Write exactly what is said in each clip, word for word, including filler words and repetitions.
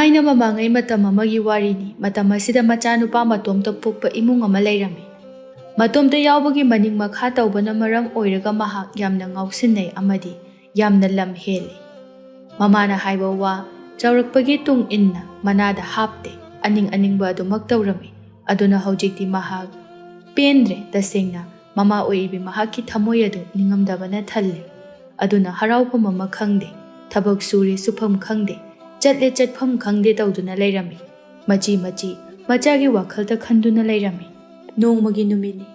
ꯊꯥꯏꯅ ꯃꯃꯥꯡꯉꯩ ꯃꯇꯝ ꯑꯃꯒꯤ ꯋꯥꯔꯤꯅꯤ꯫ ꯃꯇꯝ ꯑꯁꯤꯗ ꯃꯆꯥꯅꯨꯄꯥ ꯃꯇꯣꯝꯇ ꯄꯣꯛꯄ ꯏꯃꯨꯡ ꯑꯃ ꯂꯩꯔꯝꯃꯤ꯫ ꯃꯇꯣꯝꯇ ꯌꯥꯎꯕꯒꯤ ꯃꯅꯤꯡ ꯃꯈꯥ ꯇꯧꯕꯅ ꯃꯔꯝ ꯑꯣꯏꯔꯒ ꯃꯍꯥꯛ ꯌꯥꯝꯅ ꯉꯥꯎꯁꯤꯟꯅꯩ ꯑꯃꯗꯤ ꯌꯥꯝꯅ ꯂꯝ ꯍꯦꯜꯂꯤ꯫ ꯃꯃꯥꯅ ꯍꯥꯏꯕ ꯋꯥ ꯆꯥꯎꯔꯛꯄꯒꯤ ꯇꯨꯡ ꯏꯟꯅ ꯃꯅꯥꯗ ꯍꯥꯞꯇꯦ, ꯑꯅꯤꯡ ꯑꯅꯤꯡꯕ ꯑꯗꯨꯃꯛ ꯇꯧꯔꯝꯃꯤ꯫ ꯑꯗꯨꯅ ꯍꯧꯖꯤꯛꯇꯤ ꯃꯍꯥꯛ ꯄꯦꯟꯗ꯭ꯔꯦ꯫ ꯇꯁꯦꯡꯅ ꯃꯃꯥ ꯑꯣꯏꯔꯤꯕꯤ ꯃꯍꯥꯛꯀꯤ ꯊꯃꯣꯏ ꯑꯗꯨ ꯅꯤꯡꯉꯝꯗꯕꯅ ꯊꯜꯂꯦ꯫ ꯑꯗꯨꯅ ꯍꯔꯥꯎꯐꯝ ꯑꯃ ꯈꯪꯗꯦ, ꯊꯕꯛ ꯁꯨꯔꯦ ꯁꯨꯐꯝ ꯈꯪꯗꯦ, ꯆꯠꯂꯦ ꯆꯠꯐꯝ ꯈꯪꯗꯦ ꯇꯧꯗꯨꯅ ꯂꯩꯔꯝꯃꯤ꯫ ꯃꯆꯤ ꯃꯆꯤ ꯃꯆꯥꯒꯤ ꯋꯥꯈꯜꯗ ꯈꯟꯗꯨꯅ ꯂꯩꯔꯝꯃꯤ꯫ ꯅꯣꯡꯃꯒꯤ ꯅꯨꯃꯤꯠꯅꯤ꯫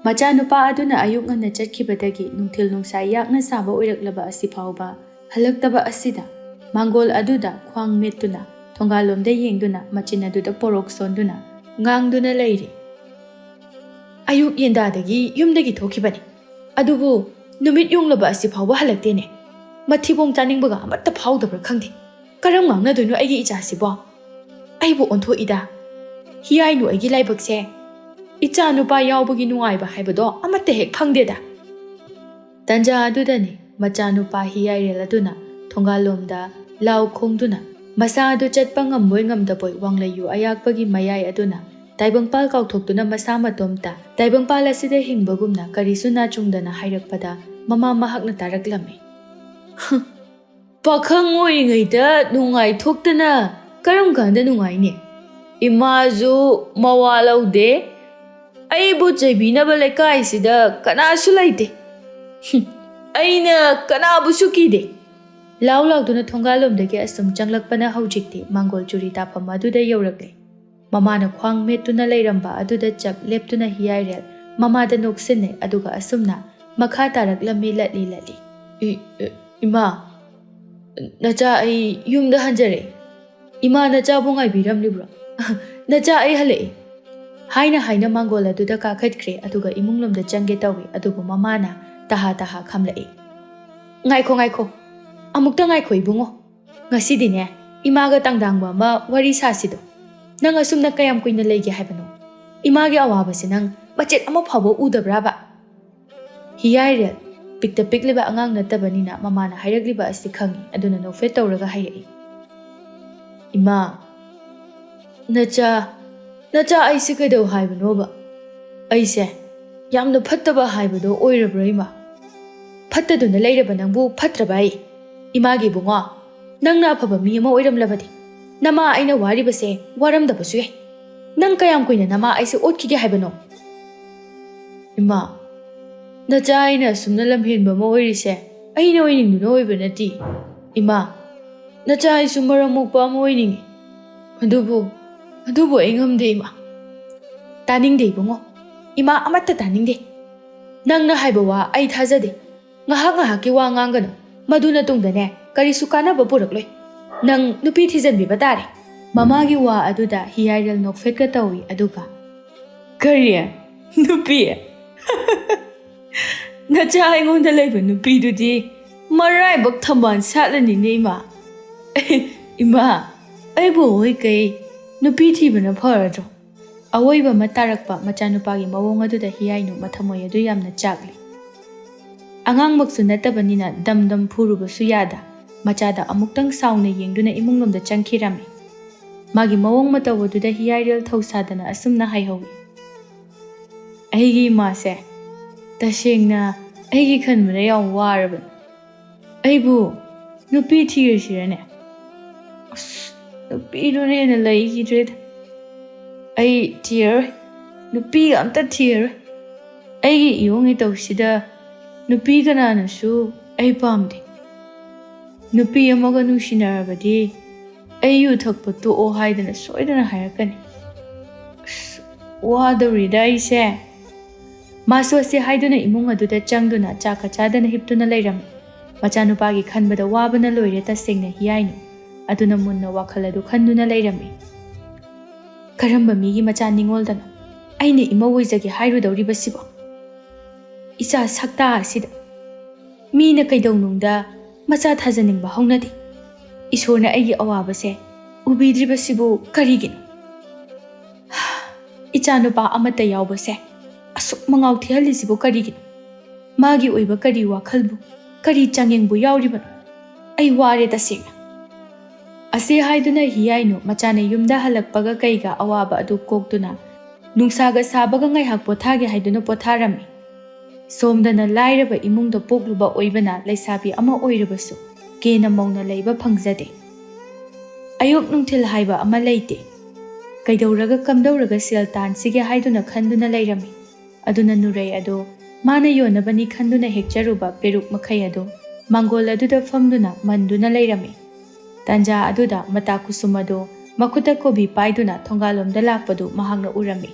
ꯃꯆꯥꯅꯨꯄꯥ ꯑꯗꯨꯅ ꯑꯌꯨꯛ ꯉꯟꯅ ꯆꯠꯈꯤꯕꯗꯒꯤ ꯅꯨꯡꯊꯤꯜ ꯅꯨꯡꯁꯥ ꯌꯥꯛꯅ ꯁꯥꯕ ꯑꯣꯏꯔꯛꯂꯕ ꯑꯁꯤ ꯐꯥꯎꯕ ꯍꯜꯂꯛꯇꯕ ꯑꯁꯤꯗ ꯃꯥꯡꯒꯣꯜ ꯑꯗꯨꯗ ꯈ꯭ꯋꯥꯡ ꯃꯦꯠꯇꯨꯅ ꯊꯣꯡꯒꯥꯜꯂꯣꯝꯗ ꯌꯦꯡꯗꯨꯅ ꯃꯆꯤꯟ ꯑꯗꯨꯗ ꯄꯣꯔꯣꯛ ꯁꯣꯟꯗꯨꯅ ꯉꯥꯡꯗꯨꯅ ꯂꯩꯔꯤ꯫ "ꯑꯌꯨꯛ ꯌꯦꯟꯗꯥꯗꯒꯤ ꯌꯨꯝꯗꯒꯤ ꯊꯣꯛꯈꯤꯕꯅꯤ, ꯑꯗꯨꯕꯨ ꯅꯨꯃꯤꯠ ꯌꯨꯡꯂꯕ ꯑꯁꯤ ꯐꯥꯎꯕ ꯍꯜꯂꯛꯇꯦꯅꯦ꯫ ꯃꯊꯤꯕꯣꯡ ꯆꯥꯅꯤꯡꯕꯒ ꯑꯃꯠꯇ ꯐꯥꯎꯗꯕ꯭ꯔꯥ ꯈꯪꯗꯦ꯫ ꯀꯔꯝ ꯉꯥꯡꯅꯗꯣꯏꯅꯣ ꯑꯩꯒꯤ ꯏꯆꯥꯁꯤꯕꯣ? ꯑꯩꯕꯨ ꯑꯣꯟꯊꯣꯛꯏꯗ꯫ ꯍꯤꯌꯥꯏꯅꯨ ꯑꯩꯒꯤ ꯂꯥꯏꯕꯛꯁꯦ꯫ ꯏꯆꯥ ꯅꯨꯄꯥ ꯌꯥꯎꯕꯒꯤ ꯅꯨꯡꯉꯥꯏꯕ ꯍꯥꯏꯕꯗꯣ ꯑꯃꯠꯇ ꯍꯦꯛ ꯐꯪꯗꯦꯗ"꯫ ꯇꯟꯖꯥ ꯑꯗꯨꯗꯅꯤ ꯃꯆꯥꯅꯨꯄꯥ ꯍꯤꯌꯥꯏꯔꯦꯜ ꯑꯗꯨꯅ ꯊꯣꯡꯒꯥꯜꯂꯣꯝꯗ ꯂꯥꯎ ꯈꯣꯡꯗꯨꯅ ꯃꯁꯥ ꯑꯗꯨ ꯆꯠꯄ ꯉꯝꯕꯣꯏ ꯉꯝꯗꯕꯣꯏ ꯋꯥꯡꯂꯩꯌꯨ ꯑꯌꯥꯛꯄꯒꯤ ꯃꯌꯥꯏ ꯑꯗꯨꯅ ꯇꯥꯏꯕꯪꯄꯥꯜ ꯀꯥꯎꯊꯣꯛꯇꯨꯅ ꯃꯁꯥ ꯃꯇꯣꯝꯇ ꯇꯥꯏꯕꯪꯄꯥꯜ ꯑꯁꯤꯗ ꯍꯤꯡꯕꯒꯨꯝꯅ ꯀꯔꯤꯁꯨ ꯅꯥꯆꯨꯡꯗꯅ ꯍꯥꯏꯔꯛꯄꯗ ꯃꯃꯥ ꯃꯍꯥꯛꯅ ꯇꯥꯔꯛꯂꯝꯃꯤ꯫ "ꯄꯥꯈꯪ ꯑꯣꯏꯔꯤꯉꯩꯗ ꯅꯨꯡꯉꯥꯏꯊꯣꯛꯇꯅ ꯀꯔꯝ ꯀꯥꯟꯗ ꯅꯨꯡꯉꯥꯏꯅꯤ? ꯏꯃꯥꯁꯨ ꯃꯋꯥ ꯂꯧꯗꯦ꯫ ꯑꯩꯕꯨ ꯆꯩꯕꯤꯅꯕ ꯂꯩꯀꯥꯏꯁꯤꯗ ꯀꯅꯥꯁꯨ ꯂꯩꯇꯦ꯫ ꯍꯨꯝ, ꯑꯩꯅ ꯀꯅꯥꯕꯨꯁꯨ ꯀꯤꯗꯦ"꯫ ꯂꯥꯎ ꯂꯥꯎꯗꯨꯅ ꯊꯣꯡꯒꯥꯜꯂꯣꯝꯗꯒꯤ ꯑꯁꯨꯝ ꯆꯪꯂꯛꯄꯅ ꯍꯧꯖꯤꯛꯇꯤ ꯃꯥꯡꯒꯣꯜ ꯆꯨꯔꯤ ꯇꯥꯐꯝ ꯑꯗꯨꯗ ꯌꯧꯔꯛꯂꯦ꯫ ꯃꯃꯥꯅ ꯈ꯭ꯋꯥꯡ ꯃꯦꯠꯇꯨꯅ ꯂꯩꯔꯝꯕ ꯑꯗꯨꯗ ꯆꯞ ꯂꯦꯞꯇꯨꯅ ꯍꯤꯌꯥꯏꯔꯦꯜ ꯃꯃꯥꯗ ꯅꯣꯛꯁꯤꯟꯅꯩ, ꯑꯗꯨꯒ ꯑꯁꯨꯝꯅ ꯃꯈꯥ ꯇꯥꯔꯛꯂꯝꯃꯤ ꯂꯠꯂꯤ ꯂꯠꯂꯤ꯫ "ꯏ-, ꯏ-, ꯏꯃꯥ, ꯅꯆꯥ ꯑꯩ ꯌꯨꯝꯗ ꯍꯟꯖꯔꯛꯏ꯫ ꯏꯃꯥ, ꯅꯆꯥꯕꯨ ꯉꯥꯏꯕꯤꯔꯝꯂꯤꯕ꯭ꯔꯣ? ꯅꯆꯥ ꯑꯩ ꯍꯜꯂꯛꯏ"꯫ ꯍꯥꯏꯅ ꯍꯥꯏꯅ ꯃꯥꯡꯒꯣꯜ ꯑꯗꯨꯗ ꯀꯥꯈꯠꯈ꯭ꯔꯦ, ꯑꯗꯨꯒ ꯏꯃꯨꯡꯂꯣꯝꯗ ꯆꯪꯒꯦ ꯇꯧꯏ, ꯑꯗꯨꯕꯨ ꯃꯃꯥꯅ ꯇꯍꯥ ꯇꯍꯥ ꯈꯥꯝꯂꯛꯏ꯫ "ꯉꯥꯏꯈꯣ, ꯉꯥꯏꯈꯣ, ꯑꯃꯨꯛꯇ ꯉꯥꯏꯈꯣ ꯏꯕꯨꯡꯉꯣ꯫ ꯉꯁꯤꯗꯤꯅꯦ, ꯏꯃꯥꯒ ꯇꯥꯡꯗꯥꯡꯕ ꯑꯃ ꯋꯥꯔꯤ ꯁꯥꯁꯤꯗꯣ꯫ ꯅꯪ ꯑꯁꯨꯝꯅ ꯀꯌꯥꯝ ꯀꯨꯏꯅ ꯂꯩꯒꯦ ꯍꯥꯏꯕꯅꯣ? ꯏꯃꯥꯒꯤ ꯑꯋꯥꯕꯁꯦ ꯅꯪ ꯃꯆꯦꯠ ꯑꯃ ꯐꯥꯎꯕ ꯎꯗꯕ꯭ꯔꯥꯕ?" ꯍꯤꯌꯥꯏꯔꯦꯜ ꯄꯤꯛꯇ ꯄꯤꯛꯂꯤꯕ ꯑꯉꯥꯡ ꯅꯠꯇꯕꯅꯤꯅ ꯃꯃꯥꯅ ꯍꯥꯏꯔꯛꯂꯤꯕ ꯑꯁꯤ ꯈꯪꯏ, ꯑꯗꯨꯅ ꯅꯣꯛꯐꯦꯠ ꯇꯧꯔꯒ ꯍꯥꯏꯔꯛꯏ꯫ ꯏꯃꯥ, ꯅꯆꯥ, ꯅꯆꯥ ꯑꯩꯁꯦ ꯀꯩꯗꯧ ꯍꯥꯏꯕꯅꯣꯕ? ꯑꯩꯁꯦ ꯌꯥꯝꯅ ꯐꯠꯇꯕ ꯍꯥꯏꯕꯗꯣ ꯑꯣꯏꯔꯕ꯭ꯔꯥ ꯏꯃꯥ? ꯐꯠꯇꯗꯨꯅ ꯂꯩꯔꯕ ꯅꯪꯕꯨ ꯐꯠꯇ꯭ꯔꯕ ꯑꯩ? ꯏꯃꯥꯒꯤ ꯏꯕꯨꯡꯉꯣ, ꯅꯪꯅ ꯑꯐꯕ ꯃꯤ ꯑꯃ ꯑꯣꯏꯔꯝꯂꯕꯗꯤ ꯅꯃꯥ ꯑꯩꯅ ꯋꯥꯔꯤꯕꯁꯦ ꯋꯥꯔꯝꯗꯕꯁꯨ ꯌꯥꯏ꯫ ꯅꯪ ꯀꯌꯥꯝ ꯀꯨꯏꯅ ꯅꯃꯥ ꯑꯩꯁꯦ ꯑꯣꯠꯈꯤꯒꯦ ꯍꯥꯏꯕꯅꯣ? ꯏꯃꯥ, ꯅꯆꯥ ꯑꯩꯅ ꯑꯁꯨꯝꯅ ꯂꯝꯍꯦꯟꯕ ꯑꯃ ꯑꯣꯏꯔꯤꯁꯦ ꯑꯩꯅ ꯑꯣꯏꯅꯤꯡꯗꯨꯅ ꯑꯣꯏꯕ ꯅꯠꯇꯦ꯫ ꯏꯃꯥ, ꯅꯆꯥ ꯑꯩꯁꯨ ꯃꯔꯝ ꯃꯣꯛꯄ ꯑꯃ ꯑꯣꯏꯅꯤꯡꯉꯤ꯫ ꯑꯗꯨꯕꯨ, ꯑꯗꯨꯕꯨ ꯑꯩ ꯉꯝꯗꯦ ꯏꯃꯥ꯫ ꯇꯥꯅꯤꯡꯗꯦ ꯏꯕꯨꯡꯉꯣ, ꯏꯃꯥ ꯑꯃꯠꯇ ꯇꯥꯅꯤꯡꯗꯦ꯫ ꯅꯪꯅ ꯍꯥꯏꯕ ꯋꯥ ꯑꯩ ꯊꯥꯖꯗꯦ꯫ ꯉꯥꯏꯍꯥꯛ ꯉꯥꯏꯍꯥꯛꯀꯤ ꯋꯥ ꯉꯥꯡꯒꯅꯨ꯫ ꯃꯗꯨꯅ ꯇꯨꯡꯗꯅꯦ ꯀꯔꯤꯁꯨ ꯀꯥꯟꯅꯕ ꯄꯨꯔꯛꯂꯣꯏ꯫ ꯅꯪ ꯅꯨꯄꯤ ꯊꯤꯖꯤꯟꯕꯤꯕ ꯇꯥꯔꯦ꯫ ꯃꯃꯥꯒꯤ ꯋꯥ ꯑꯗꯨꯗ ꯍꯤꯌꯥꯏꯔꯦꯜ ꯅꯣꯛꯐꯦꯠꯀ ꯇꯧꯏ, ꯑꯗꯨꯒ, "ꯀꯔꯤ? ꯅꯨꯄꯤ? ꯅꯆꯥ ꯑꯩꯉꯣꯟꯗ ꯂꯩꯕ ꯅꯨꯄꯤꯗꯨꯗꯤ ꯃꯔꯥꯏꯕꯛ ꯊꯝꯕꯥꯜ ꯁꯥꯠꯂꯅꯤꯅꯦ ꯏꯃꯥ꯫ ꯏꯃꯥ, ꯑꯩꯕꯨ ꯑꯣꯏ ꯀꯩ ꯅꯨꯄꯤ ꯊꯤꯕꯅ ꯐꯔꯗ꯭ꯔꯣ?" ꯑꯋꯣꯏꯕ ꯑꯃ ꯇꯥꯔꯛꯄ ꯃꯆꯥꯅꯨꯄꯥꯒꯤ ꯃꯑꯣꯡ ꯑꯗꯨꯗ ꯍꯤꯌꯥꯏꯅꯨ ꯃꯊꯃꯣꯏ ꯑꯗꯨ ꯌꯥꯝꯅ ꯆꯥꯛꯂꯤ꯫ ꯑꯉꯥꯡꯃꯛꯁꯨ ꯅꯠꯇꯕꯅꯤꯅ ꯗꯝ ꯗꯝ ꯐꯨꯔꯨꯕꯁꯨ ꯌꯥꯗ, ꯃꯆꯥꯗ ꯑꯃꯨꯛꯇꯪ ꯁꯥꯎꯅ ꯌꯦꯡꯗꯨꯅ ꯏꯃꯨꯡꯂꯣꯝꯗ ꯆꯪꯈꯤꯔꯝꯃꯤ꯫ ꯃꯥꯒꯤ ꯃꯑꯣꯡ ꯃꯇꯧ ꯑꯗꯨꯗ ꯍꯤꯌꯥꯏꯔꯦꯜ ꯊꯧꯁꯥꯗꯅ ꯑꯁꯨꯝꯅ ꯍꯥꯏꯍꯧꯏ, "ꯑꯩꯒꯤ ꯏꯃꯥꯁꯦ ꯇꯁꯦꯡꯅ ꯑꯩꯒꯤ ꯈꯟꯕꯗ ꯌꯥꯝ ꯋꯥꯔꯕꯅꯤ꯫ ꯑꯩꯕꯨ ꯅꯨꯄꯤ ꯊꯤꯔꯁꯤꯔꯅꯦ? ꯑꯁ, ꯅꯨꯄꯤꯗꯨꯅ ꯍꯦꯟꯅ ꯂꯩꯈꯤꯗ꯭ꯔꯦꯗ꯫ ꯑꯩ ꯊꯤꯔꯔꯣꯏ, ꯅꯨꯄꯤꯒ ꯑꯝꯇ ꯊꯤꯔꯔꯣꯏ꯫ ꯑꯩꯒꯤ ꯏꯌꯣꯡ ꯏꯇꯧꯁꯤꯗ ꯅꯨꯄꯤ ꯀꯅꯥꯅꯁꯨ ꯑꯩ ꯄꯥꯝꯗꯦ꯫ ꯅꯨꯄꯤ ꯑꯃꯒ ꯅꯨꯡꯁꯤꯅꯔꯕꯗꯤ ꯑꯩ ꯌꯨ ꯊꯛꯄ ꯇꯣꯛꯑꯣ ꯍꯥꯏꯗꯅ ꯁꯣꯏꯗꯅ ꯍꯥꯏꯔꯛꯀꯅꯤ꯫ ꯑꯁ, ꯋꯥꯗꯧꯔꯤꯗ ꯑꯩꯁꯦ꯫" ꯃꯥꯁꯨ ꯑꯁꯤ ꯍꯥꯏꯗꯨꯅ ꯏꯃꯨꯡ ꯑꯗꯨꯗ ꯆꯪꯗꯨꯅ ꯆꯥꯛꯀ ꯆꯥꯗꯅ ꯍꯤꯞꯇꯨꯅ ꯂꯩꯔꯝꯃꯤ꯫ ꯃꯆꯥꯅꯨꯄꯥꯒꯤ ꯈꯟꯕꯗ ꯋꯥꯕꯅ ꯂꯣꯏꯔꯦ ꯇꯁꯦꯡꯅ ꯍꯤꯌꯥꯏꯅꯨ꯫ ꯑꯗꯨꯅ ꯃꯨꯟꯅ ꯋꯥꯈꯜ ꯑꯗꯨ ꯈꯟꯗꯨꯅ ꯂꯩꯔꯝꯃꯤ꯫ "ꯀꯔꯝꯕ ꯃꯤꯒꯤ ꯃꯆꯥ ꯅꯤꯡꯉꯣꯜꯗꯅꯣ ꯑꯩꯅ ꯏꯃꯧ ꯑꯣꯏꯖꯒꯦ ꯍꯥꯏꯔꯨꯗꯧꯔꯤꯕꯁꯤꯕꯣ? ꯏꯆꯥ ꯁꯛꯇꯥ ꯑꯁꯤꯗ ꯃꯤꯅ ꯀꯩꯗꯧꯅꯨꯡꯗ ꯃꯆꯥ ꯊꯥꯖꯅꯤꯡꯕ ꯍꯧꯅꯗꯦ꯫ ꯏꯁꯣꯔꯅ ꯑꯩꯒꯤ ꯑꯋꯥꯕꯁꯦ ꯎꯕꯤꯗ꯭ꯔꯤꯕꯁꯤꯕꯨ ꯀꯔꯤꯒꯤꯅꯣ? ꯏꯆꯥꯅꯨꯄꯥ ꯑꯃꯠꯇ ꯌꯥꯎꯕꯁꯦ ꯑꯁꯨꯛ ꯃꯉꯥꯎ ꯊꯤꯍꯜꯂꯤꯁꯤꯕꯨ ꯀꯔꯤꯒꯤꯅꯣ? ꯃꯥꯒꯤ ꯑꯣꯏꯕ ꯀꯔꯤ ꯋꯥꯈꯜꯕꯨ, ꯀꯔꯤ ꯆꯥꯡꯌꯦꯡꯕꯨ ꯌꯥꯎꯔꯤꯕꯅꯣ? ꯑꯩ ꯋꯥꯔꯦ ꯇꯁꯦꯡꯅ꯫" ꯑꯁꯤ ꯍꯥꯏꯗꯨꯅ ꯍꯤꯌꯥꯏꯅꯨ ꯃꯆꯥꯅ ꯌꯨꯝꯗ ꯍꯜꯂꯛꯄꯒ ꯀꯩꯒ ꯑꯋꯥꯕ ꯑꯗꯨ ꯀꯣꯛꯇꯨꯅ, ꯅꯨꯡꯁꯥꯒ ꯁꯥꯕꯒ ꯉꯥꯏꯍꯥꯛ ꯄꯣꯊꯥꯒꯦ ꯍꯥꯏꯗꯨꯅ ꯄꯣꯊꯥꯔꯝꯃꯤ꯫ ꯁꯣꯝꯗꯅ ꯂꯥꯏꯔꯕ ꯏꯃꯨꯡꯗ ꯄꯣꯛꯂꯨꯕ ꯑꯣꯏꯕꯅ ꯂꯩꯁꯥꯕꯤ ꯑꯃ ꯑꯣꯏꯔꯕꯁꯨ ꯀꯦꯅ ꯃꯧꯅ ꯂꯩꯕ ꯐꯪꯖꯗꯦ꯫ ꯑꯌꯨꯛ ꯅꯨꯡꯊꯤꯜ ꯍꯥꯏꯕ ꯑꯃ ꯂꯩꯇꯦ꯫ ꯀꯩꯗꯧꯔꯒ ꯀꯝꯗꯧꯔꯒ ꯁꯦꯜ ꯇꯥꯟꯁꯤꯒꯦ ꯍꯥꯏꯗꯨꯅ ꯈꯟꯗꯨꯅ ꯂꯩꯔꯝꯃꯤ꯫ ꯑꯗꯨꯅ ꯅꯨꯔꯩ ꯑꯗꯨ ꯃꯥꯅ ꯌꯣꯟꯅꯕꯅꯤ ꯈꯟꯗꯨꯅ ꯍꯦꯛꯆꯔꯨꯕ ꯄꯦꯔꯨꯛ ꯃꯈꯩ ꯑꯗꯨ ꯃꯥꯡꯒꯣꯜ ꯑꯗꯨꯗ ꯐꯝꯗꯨꯅ ꯃꯟꯗꯨꯅ ꯂꯩꯔꯝꯃꯤ꯫ ꯇꯥꯟꯖꯥ ꯑꯗꯨꯗ ꯃꯇꯥ ꯀꯨꯁꯨꯝ ꯑꯗꯨ ꯃꯈꯨꯠꯇ ꯀꯣꯕꯤ ꯄꯥꯏꯗꯨꯅ ꯊꯣꯡꯒꯥꯜꯂꯣꯝꯗ ꯂꯥꯛꯄꯗꯨ ꯃꯍꯥꯛꯅ ꯎꯔꯝꯃꯤ꯫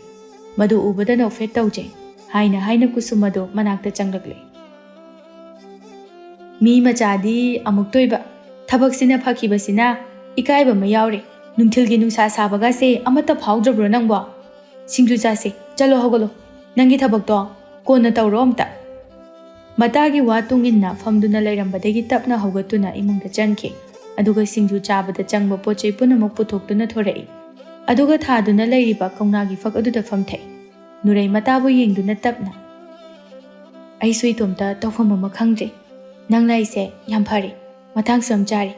ꯃꯗꯨ ꯎꯕꯗ ꯅꯣꯛꯐꯦꯠ ꯇꯧꯖꯩ ꯍꯥꯏꯅ ꯍꯥꯏꯅ ꯀꯨꯁꯨꯝ ꯑꯗꯨ ꯃꯅꯥꯛꯇ ꯆꯪꯂꯛꯂꯦ꯫ "ꯃꯤ ꯃꯆꯥꯗꯤ ꯑꯃꯨꯛꯇꯣꯏꯕ, ꯊꯕꯛꯁꯤꯅ ꯐꯈꯤꯕꯁꯤꯅ ꯏꯀꯥꯏꯕ ꯑꯃ ꯌꯥꯎꯔꯦ꯫ ꯅꯨꯡꯊꯤꯜꯒꯤ ꯅꯨꯡꯁꯥ ꯁꯥꯕꯒꯁꯦ ꯑꯃꯠꯇ ꯐꯥꯎꯗ꯭ꯔꯕ꯭ꯔꯣ ꯅꯪꯕꯣ? ꯁꯤꯡꯖꯨ ꯆꯥꯁꯦ, ꯆꯠꯂꯣ ꯍꯧꯒꯠꯂꯣ꯫ ꯅꯪꯒꯤ ꯊꯕꯛꯇꯣ ꯀꯣꯟꯅ ꯇꯧꯔꯣ ꯑꯝꯇ꯫" ꯃꯇꯥꯒꯤ ꯋꯥ ꯇꯨꯡꯏꯟꯅ ꯐꯝꯗꯨꯅ ꯂꯩꯔꯝꯕꯗꯒꯤ ꯇꯞꯅ ꯍꯧꯒꯠꯇꯨꯅ ꯏꯃꯨꯡꯗ ꯆꯪꯈꯤ꯫ ꯑꯗꯨꯒ ꯁꯤꯡꯖꯨ ꯆꯥꯕꯗ ꯆꯪꯕ ꯄꯣꯠ ꯆꯩ ꯄꯨꯝꯅꯃꯛ ꯄꯨꯊꯣꯛꯇꯨꯅ ꯊꯣꯔꯛꯏ꯫ ꯑꯗꯨꯒ ꯊꯥꯗꯨꯅ ꯂꯩꯔꯤꯕ ꯀꯧꯅꯥꯒꯤ ꯐꯛ ꯑꯗꯨꯗ ꯐꯝꯊꯩ꯫ ꯅꯨꯔꯩ ꯃꯇꯥꯕꯨ ꯌꯦꯡꯗꯨꯅ ꯇꯞꯅ, "ꯑꯩꯁꯨ ꯏꯇꯣꯝꯇ ꯇꯧꯐꯝ ꯑꯃ ꯈꯪꯗ꯭ꯔꯦ꯫ ꯅꯪ ꯂꯥꯛꯏꯁꯦ ꯌꯥꯝ ꯐꯔꯦ꯫ ꯃꯇꯥꯡꯁꯨ ꯌꯥꯝ ꯆꯥꯔꯦ꯫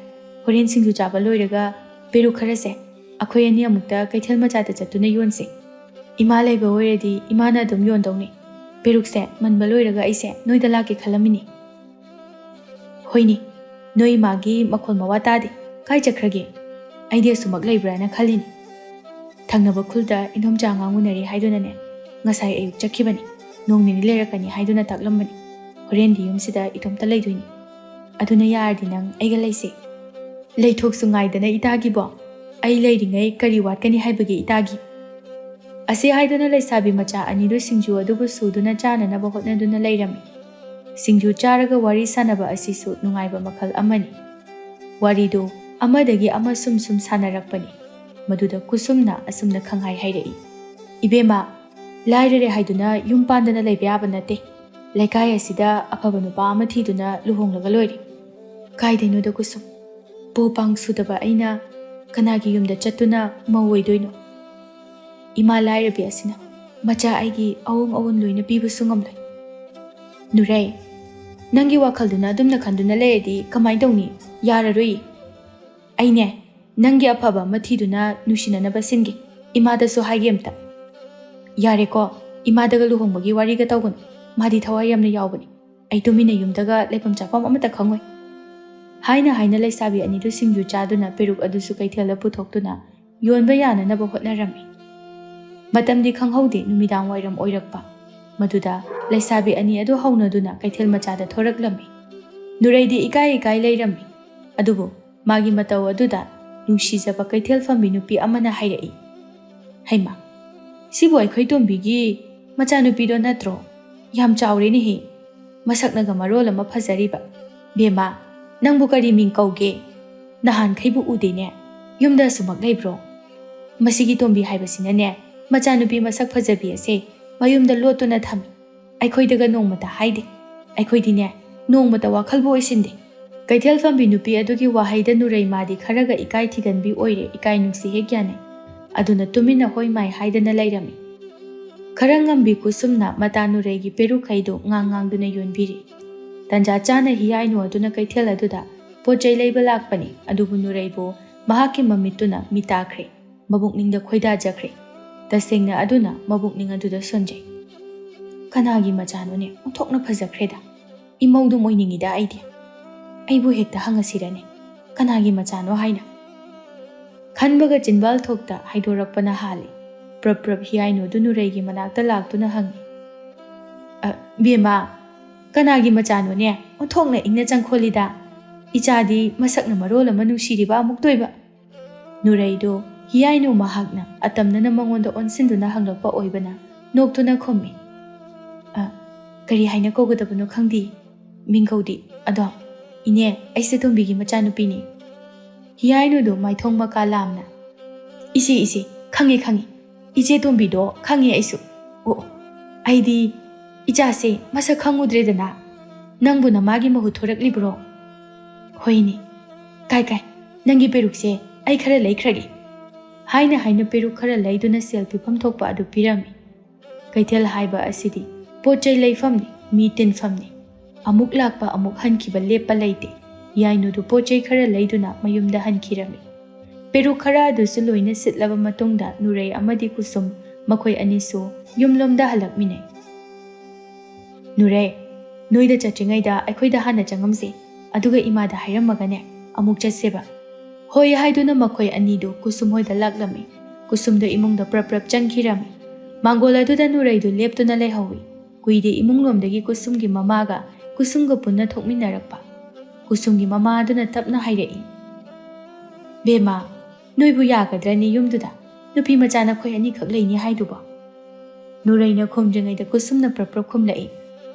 ꯍꯣꯔꯦꯟ ꯁꯤꯡꯖꯨ ꯆꯥꯕ ꯂꯣꯏꯔꯒ ꯄꯦꯔꯨꯛ ꯈꯔꯁꯦ ꯑꯩꯈꯣꯏ ꯑꯅꯤ ꯑꯃꯨꯛꯇ ꯀꯩꯊꯦꯜ ꯃꯆꯥꯗ ꯆꯠꯇꯨꯅ ꯌꯣꯟꯁꯦ꯫ ꯏꯃꯥ ꯂꯩꯕ ꯑꯣꯏꯔꯗꯤ ꯏꯃꯥꯅ ꯑꯗꯨꯝ ꯌꯣꯟꯗꯧꯅꯤ꯫ ꯄꯦꯔꯨꯛꯁꯦ ꯃꯟꯕ ꯂꯣꯏꯔꯒ ꯑꯩꯁꯦ ꯅꯣꯏꯗ ꯂꯥꯛꯀꯦ ꯈꯜꯂꯝꯃꯤꯅꯤ꯫" "ꯍꯣꯏꯅꯦ, ꯅꯣꯏ ꯏꯃꯥꯒꯤ ꯃꯈꯣꯜ ꯃꯋꯥ ꯇꯥꯗꯦ꯫ ꯀꯥꯏ ꯆꯠꯈ꯭ꯔꯒꯦ? ꯑꯩꯗꯤ ꯑꯁꯨꯃꯛ ꯂꯩꯕ꯭ꯔꯥꯅ ꯈꯜꯂꯤꯅꯤ꯫ ꯊꯪꯅꯕ ꯈꯨꯜꯗ ꯏꯟꯗꯣꯝꯆꯥ ꯑꯉꯥꯡ ꯎꯅꯔꯤ ꯍꯥꯏꯗꯨꯅꯅꯦ, ꯉꯁꯥꯏ ꯑꯌꯨꯛ ꯆꯠꯈꯤꯕꯅꯤ꯫ ꯅꯣꯡ ꯅꯤꯅꯤ ꯂꯩꯔꯛꯀꯅꯤ ꯍꯥꯏꯗꯨꯅ ꯇꯥꯛꯂꯝꯕꯅꯤ꯫ ꯍꯣꯔꯦꯟꯗꯤ ꯌꯨꯝꯁꯤꯗ ꯏꯇꯣꯝꯇ ꯂꯩꯗꯣꯏꯅꯤ꯫ ꯑꯗꯨꯅ ꯌꯥꯔꯗꯤ ꯅꯪ ꯑꯩꯒ ꯂꯩꯁꯦ꯫" "ꯂꯩꯊꯣꯛꯁꯨ ꯉꯥꯏꯗꯅ ꯏꯇꯥꯒꯤꯕꯣ꯫ ꯑꯩ ꯂꯩꯔꯤꯉꯩ ꯀꯔꯤ ꯋꯥꯠꯀꯅꯤ ꯍꯥꯏꯕꯒꯦ ꯏꯇꯥꯒꯤ?" ꯑꯁꯤ ꯍꯥꯏꯗꯨꯅ ꯂꯩꯁꯥꯕꯤ ꯃꯆꯥ ꯑꯅꯤꯗꯨ ꯁꯤꯡꯖꯨ ꯑꯗꯨꯕꯨ ꯁꯨꯗꯨꯅ ꯆꯥꯅꯅꯕ ꯍꯣꯠꯅꯗꯨꯅ ꯂꯩꯔꯝꯃꯤ꯫ ꯁꯤꯡꯖꯨ ꯆꯥꯔꯒ ꯋꯥꯔꯤ ꯁꯥꯟꯅꯕ ꯑꯁꯤꯁꯨ ꯅꯨꯡꯉꯥꯏꯕ ꯃꯈꯜ ꯑꯃꯅꯤ꯫ ꯋꯥꯔꯤꯗꯨ ꯑꯃꯗꯒꯤ ꯑꯃ ꯁꯨꯝ ꯁꯨꯝ ꯁꯥꯟꯅꯔꯛꯄꯅꯤ꯫ ꯃꯗꯨꯗ ꯀꯨꯁꯨꯝꯅ ꯑꯁꯨꯝꯅ ꯈꯪꯍꯥꯏ ꯍꯥꯏꯔꯛꯏ, "ꯏꯕꯦꯝꯃ, ꯂꯥꯏꯔꯔꯦ ꯍꯥꯏꯗꯨꯅ ꯌꯨꯝ ꯄꯥꯟꯗꯅ ꯂꯩꯕ ꯌꯥꯕ ꯅꯠꯇꯦ꯫ ꯂꯩꯀꯥꯏ ꯑꯁꯤꯗ ꯑꯐꯕ ꯅꯨꯄꯥ ꯑꯃ ꯊꯤꯗꯨꯅ ꯂꯨꯍꯣꯡꯂꯒ ꯂꯣꯏꯔꯦ꯫" "ꯀꯥꯏꯗꯩꯅꯣꯗ ꯀꯨꯁꯨꯝ, ꯄꯨ ꯄꯥꯡ ꯁꯨꯗꯕ ꯑꯩꯅ ꯀꯅꯥꯒꯤ ꯌꯨꯝꯗ ꯆꯠꯇꯨꯅ ꯃꯧ ꯑꯣꯏꯗꯣꯏꯅꯣ? ꯏꯃꯥ ꯂꯥꯏꯔꯕꯤ ꯑꯁꯤꯅ ꯃꯆꯥ ꯑꯩꯒꯤ ꯑꯋꯣꯡ ꯑꯋꯣꯟ ꯂꯣꯏꯅ ꯄꯤꯕꯁꯨ ꯉꯝꯂꯣꯏ꯫" "ꯅꯨꯔꯩ, ꯅꯪꯒꯤ ꯋꯥꯈꯜꯗꯨꯅ ꯑꯗꯨꯝꯅ ꯈꯟꯗꯨꯅ ꯂꯩꯔꯗꯤ ꯀꯃꯥꯏꯅ ꯇꯧꯅꯤ? ꯌꯥꯔꯔꯣꯏ꯫ ꯑꯩꯅꯦ, "ꯅꯪꯒꯤ ꯑꯐꯕ ꯑꯃ ꯊꯤꯗꯨꯅ ꯅꯨꯡꯁꯤꯅꯅꯕ ꯁꯤꯟꯒꯦ꯫ ꯏꯃꯥꯗꯁꯨ ꯍꯥꯏꯒꯦ ꯑꯝꯇ꯫" "ꯌꯥꯔꯦꯀꯣ, ꯏꯃꯥꯗꯒ ꯂꯨꯍꯣꯡꯕꯒꯤ ꯋꯥꯔꯤꯒ ꯇꯧꯒꯅꯨ꯫ ꯃꯥꯗꯤ ꯊꯋꯥꯏ ꯌꯥꯝꯅ ꯌꯥꯎꯕꯅꯤ꯫ ꯑꯩ ꯇꯨꯃꯤꯟꯅ ꯌꯨꯝꯗꯒ ꯂꯩꯐꯝ ꯆꯥꯐꯝ ꯑꯃꯠꯇ ꯈꯪꯉꯣꯏ꯫" ꯍꯥꯏꯅ ꯍꯥꯏꯅ ꯂꯩꯁꯥꯕꯤ ꯑꯅꯤꯗꯨ ꯁꯤꯡꯖꯨ ꯆꯥꯗꯨꯅ ꯄꯦꯔꯨꯛ ꯑꯗꯨꯁꯨ ꯀꯩꯊꯦꯜꯗ ꯄꯨꯊꯣꯛꯇꯨꯅ ꯌꯣꯟꯕ ꯌꯥꯅꯅꯕ ꯍꯣꯠꯅꯔꯝꯃꯤ꯫ ꯃꯇꯝꯗꯤ ꯈꯪꯍꯧꯗꯦ, ꯅꯨꯃꯤꯗꯥꯡ ꯋꯥꯏꯔꯝ ꯑꯣꯏꯔꯛꯄ꯫ ꯃꯗꯨꯗ ꯂꯩꯁꯥꯕꯤ ꯑꯅꯤ ꯑꯗꯨ ꯍꯧꯅꯗꯨꯅ ꯀꯩꯊꯦꯜ ꯃꯆꯥꯗ ꯊꯣꯔꯛꯂꯝꯃꯤ꯫ ꯅꯨꯔꯩꯗꯤ ꯏꯀꯥꯏ ꯏꯀꯥꯏ ꯂꯩꯔꯝꯃꯤ꯫ ꯑꯗꯨꯕꯨ ꯃꯥꯒꯤ ꯃꯇꯧ ꯑꯗꯨꯗ ꯅꯨꯡꯁꯤꯖꯕ ꯀꯩꯊꯦꯜ ꯐꯝꯕꯤ ꯅꯨꯄꯤ ꯑꯃꯅ ꯍꯥꯏꯔꯛꯏ, "ꯍꯩꯃꯥ, ꯁꯤꯕꯨ ꯑꯩꯈꯣꯏ ꯇꯣꯝꯕꯤꯒꯤ ꯃꯆꯥꯅꯨꯄꯤꯗꯣ ꯅꯠꯇ꯭ꯔꯣ? ꯌꯥꯝ ꯆꯥꯎꯔꯦꯅꯦꯍꯦ꯫ ꯃꯁꯛꯅꯒ ꯃꯔꯣꯜ ꯑꯃ ꯐꯖꯔꯤꯕ꯫ ꯕꯦꯝꯃ, ꯅꯪꯕꯨ ꯀꯔꯤ ꯃꯤꯡ ꯀꯧꯒꯦ? ꯅꯍꯥꯟꯈꯩꯕꯨ ꯎꯗꯦꯅꯦ꯫ ꯌꯨꯝꯗ ꯑꯁꯨꯃꯛ ꯂꯩꯕ꯭ꯔꯣ? ꯃꯁꯤꯒꯤ ꯇꯣꯝꯕꯤ ꯍꯥꯏꯕꯁꯤꯅꯅꯦ, ꯃꯆꯥꯅꯨꯄꯤ ꯃꯁꯛ ꯐꯖꯕꯤ ꯑꯁꯦ ꯃꯌꯨꯝꯗ ꯂꯣꯠꯇꯨꯅ ꯊꯝꯃꯤ꯫ ꯑꯩꯈꯣꯏꯗꯒ ꯅꯣꯡꯃꯇ ꯍꯥꯏꯗꯦ꯫ ꯑꯩꯈꯣꯏꯗꯤꯅꯦ, ꯅꯣꯡꯃꯇ ꯋꯥꯈꯜꯕꯨ ꯑꯣꯏꯁꯤꯟꯗꯦ꯫" ꯀꯩꯊꯦꯜ ꯐꯝꯕꯤ ꯅꯨꯄꯤ ꯑꯗꯨꯒꯤ ꯋꯥꯍꯩꯗ ꯅꯨꯔꯩ ꯃꯥꯗꯤ ꯈꯔꯒ ꯏꯀꯥꯏ ꯊꯤꯒꯟꯕꯤ ꯑꯣꯏꯔꯦ, ꯏꯀꯥꯏ ꯅꯨꯡꯁꯤ ꯍꯦꯛ ꯌꯥꯅꯩ꯫ ꯑꯗꯨꯅ ꯇꯨꯃꯤꯟꯅ ꯍꯣꯏ ꯃꯥꯏ ꯍꯥꯏꯗꯅ ꯂꯩꯔꯝꯃꯤ꯫ ꯈꯔ ꯉꯝꯕꯤ ꯀꯨꯁꯨꯝꯅ ꯃꯇꯥ ꯅꯨꯔꯩꯒꯤ ꯄꯦꯔꯨꯛꯈꯩꯗꯨ ꯉꯥꯡ ꯉꯥꯡꯗꯨꯅ ꯌꯣꯟꯕꯤꯔꯤ꯫ ꯇꯟꯖꯥ ꯆꯥꯅ ꯍꯤꯌꯥꯏꯅꯨ ꯑꯗꯨꯅ ꯀꯩꯊꯦꯜ ꯑꯗꯨꯗ ꯄꯣꯠ ꯆꯩ ꯂꯩꯕ ꯂꯥꯛꯄꯅꯤ, ꯑꯗꯨꯕꯨ ꯅꯨꯔꯩꯕꯨ ꯃꯍꯥꯛꯀꯤ ꯃꯃꯤꯠꯇꯨꯅ ꯃꯤꯇꯥꯈ꯭ꯔꯦ꯫ ꯃꯕꯨꯛꯅꯤꯡꯗ ꯈꯣꯏꯗꯥꯖꯈ꯭ꯔꯦ꯫ ꯇꯁꯦꯡꯅ ꯑꯗꯨꯅ ꯃꯕꯨꯛꯅꯤꯡ ꯑꯗꯨꯗ ꯁꯣꯟꯖꯩ꯫ "ꯀꯅꯥꯒꯤ ꯃꯆꯥꯅꯣꯅꯦ? ꯑꯣꯟꯊꯣꯛꯅ ꯐꯖꯈ꯭ꯔꯦꯗ꯫ ꯏꯃꯧꯗꯨꯝ ꯑꯣꯏꯅꯤꯡꯉꯤꯗ ꯑꯩꯗꯤ꯫ ꯑꯩꯕꯨ ꯍꯦꯛꯇ ꯍꯪꯉꯁꯤꯔꯅꯦ, ꯀꯅꯥꯒꯤ ꯃꯆꯥꯅꯣ ꯍꯥꯏꯅ?" ꯈꯟꯕꯒ ꯆꯤꯟꯕꯥꯜ ꯊꯣꯛꯇ ꯍꯥꯏꯗꯣꯔꯛꯄꯅ ꯍꯥꯜꯂꯤ꯫ ꯄ꯭ꯔꯞ ꯄ꯭ꯔꯞ ꯍꯤꯌꯥꯏꯅꯨꯗꯨ ꯅꯨꯔꯩꯒꯤ ꯃꯅꯥꯛꯇ ꯂꯥꯛꯇꯨꯅ ꯍꯪꯉꯤ, "ꯑ, ꯕꯦꯝꯃ, ꯀꯅꯥꯒꯤ ꯃꯆꯥꯅꯣꯅꯦ? ꯑꯣꯟꯊꯣꯛꯅ ꯏꯪꯅ ꯆꯪꯈꯣꯜꯂꯤꯗ꯫ ꯏꯆꯥꯗꯤ ꯃꯁꯛꯅ ꯃꯔꯣꯜ ꯑꯃ ꯅꯨꯡꯁꯤꯔꯤꯕ ꯑꯃꯨꯛꯇꯣꯏꯕ꯫" ꯅꯨꯔꯩꯗꯨ ꯍꯤꯌꯥꯏꯅꯨ ꯃꯍꯥꯛꯅ ꯑꯇꯝꯅꯅ ꯃꯉꯣꯟꯗ ꯑꯣꯟꯁꯤꯟꯗꯨꯅ ꯍꯪꯂꯛꯄ ꯑꯣꯏꯕꯅ ꯅꯣꯛꯇꯨꯅ ꯈꯨꯝꯃꯤ, "ꯑ, ꯀꯔꯤ ꯍꯥꯏꯅ ꯀꯧꯒꯗꯕꯅꯣ ꯈꯪꯗꯦ꯫ ꯃꯤꯡꯒꯧꯗꯤ, ꯑꯗꯣ, ꯏꯅꯦ, ꯑꯩꯁꯦ ꯇꯣꯝꯕꯤꯒꯤ ꯃꯆꯥꯅꯨꯄꯤꯅꯤ꯫" ꯍꯤꯌꯥꯏꯅꯨꯗꯨ ꯃꯥꯏꯊꯣꯡ ꯃꯀꯥ ꯂꯥꯝꯅ, "ꯏꯆꯦ, ꯏꯆꯦ, ꯈꯪꯉꯦ, ꯈꯪꯉꯦ꯫ ꯏꯆꯦ ꯇꯣꯝꯕꯤꯗꯣ ꯈꯪꯉꯦ ꯑꯩꯁꯨ꯫ ꯑꯣ, ꯑꯣ, ꯑꯩꯗꯤ ꯏꯆꯥꯁꯦ ꯃꯁꯛ ꯈꯪꯉꯨꯗ꯭ꯔꯦꯗꯅ꯫ ꯅꯪꯕꯨ ꯅꯃꯥꯒꯤ ꯃꯍꯨꯠ ꯊꯣꯔꯛꯂꯤꯕ꯭ꯔꯣ? ꯍꯣꯏꯅꯦ꯫ ꯀꯥꯏ, ꯀꯥꯏ, ꯅꯪꯒꯤ ꯄꯦꯔꯨꯛꯁꯦ ꯑꯩ ꯈꯔ ꯂꯩꯈ꯭ꯔꯒꯦ꯫" ꯍꯥꯏꯅ ꯍꯥꯏꯅ ꯄꯦꯔꯨꯛ ꯈꯔ ꯂꯩꯗꯨꯅ ꯁꯦꯜ ꯄꯤꯐꯝ ꯊꯣꯛꯄ ꯑꯗꯨ ꯄꯤꯔꯝꯃꯤ꯫ ꯀꯩꯊꯦꯜ ꯍꯥꯏꯕ ꯑꯁꯤꯗꯤ ꯄꯣꯠ ꯆꯩ ꯂꯩꯐꯝꯅꯤ, ꯃꯤ ꯇꯤꯟꯐꯝꯅꯤ꯫ ꯑꯃꯨꯛ ꯂꯥꯛꯄ ꯑꯃꯨꯛ ꯍꯟꯈꯤꯕ ꯂꯦꯞꯄ ꯂꯩꯇꯦ꯫ ꯌꯥꯏꯅꯨꯗꯨ ꯄꯣꯠ ꯆꯩ ꯈꯔ ꯂꯩꯗꯨꯅ ꯃꯌꯨꯝꯗ ꯍꯟꯈꯤꯔꯝꯃꯤ꯫ ꯄꯦꯔꯨꯛ ꯈꯔ ꯑꯗꯨꯁꯨ ꯂꯣꯏꯅ ꯁꯤꯠꯂꯕ ꯃꯇꯨꯡꯗ ꯅꯨꯔꯩ ꯑꯃꯗꯤ ꯀꯨꯁꯨꯝ ꯃꯈꯣꯏ ꯑꯅꯤꯁꯨ ꯌꯨꯝꯂꯣꯝꯗ ꯍꯜꯂꯛꯃꯤꯟꯅꯩ꯫ "ꯅꯨꯔꯩ, ꯅꯣꯏꯗ ꯆꯠꯇ꯭ꯔꯤꯉꯩꯗ ꯑꯩꯈꯣꯏꯗ ꯍꯥꯟꯅ ꯆꯪꯉꯝꯁꯦ, ꯑꯗꯨꯒ ꯏꯃꯥꯗ ꯍꯥꯏꯔꯝꯃꯒꯅꯦ ꯑꯃꯨꯛ ꯆꯠꯁꯦꯕ"꯫ "ꯍꯣꯏ" ꯍꯥꯏꯗꯨꯅ ꯃꯈꯣꯏ ꯑꯅꯤꯗꯨ ꯀꯨꯁꯨꯝ ꯍꯣꯏꯗ ꯂꯥꯛꯂꯝꯃꯤ꯫ ꯀꯨꯁꯨꯝꯗꯣ ꯏꯃꯨꯡꯗ ꯄ꯭ꯔꯞ ꯄ꯭ꯔꯞ ꯆꯪꯈꯤꯔꯝꯃꯤ꯫ ꯃꯥꯡꯒꯣꯜ ꯑꯗꯨꯗ ꯅꯨꯔꯩꯗꯨ ꯂꯦꯞꯇꯨꯅ ꯂꯩꯍꯧꯏ꯫ ꯀꯨꯏꯗꯦ ꯏꯃꯨꯡꯂꯣꯝꯗꯒꯤ ꯀꯨꯁꯨꯝꯒꯤ ꯃꯃꯥꯒ ꯀꯨꯁꯨꯝꯒ ꯄꯨꯟꯅ ꯊꯣꯛꯃꯤꯟꯅꯔꯛꯄ꯫ ꯀꯨꯁꯨꯝꯒꯤ ꯃꯃꯥ ꯑꯗꯨꯅ ꯇꯞꯅ ꯍꯥꯏꯔꯛꯏ, "ꯕꯦꯝꯃ, ꯅꯣꯏꯕꯨ ꯌꯥꯒꯗ꯭ꯔꯅꯤ ꯌꯨꯝꯗꯨꯗ? ꯅꯨꯄꯤ ꯃꯆꯥ ꯅꯈꯣꯏ ꯑꯅꯤꯈꯛ ꯂꯩꯅꯤ ꯍꯥꯏꯗꯨꯕꯣ?" ꯅꯨꯔꯩꯅ ꯈꯨꯝꯗ꯭ꯔꯤꯉꯩꯗ ꯀꯨꯁꯨꯝꯅ ꯄ꯭ꯔꯞ ꯄ꯭ꯔꯞ ꯈꯨꯝꯂꯛꯏ,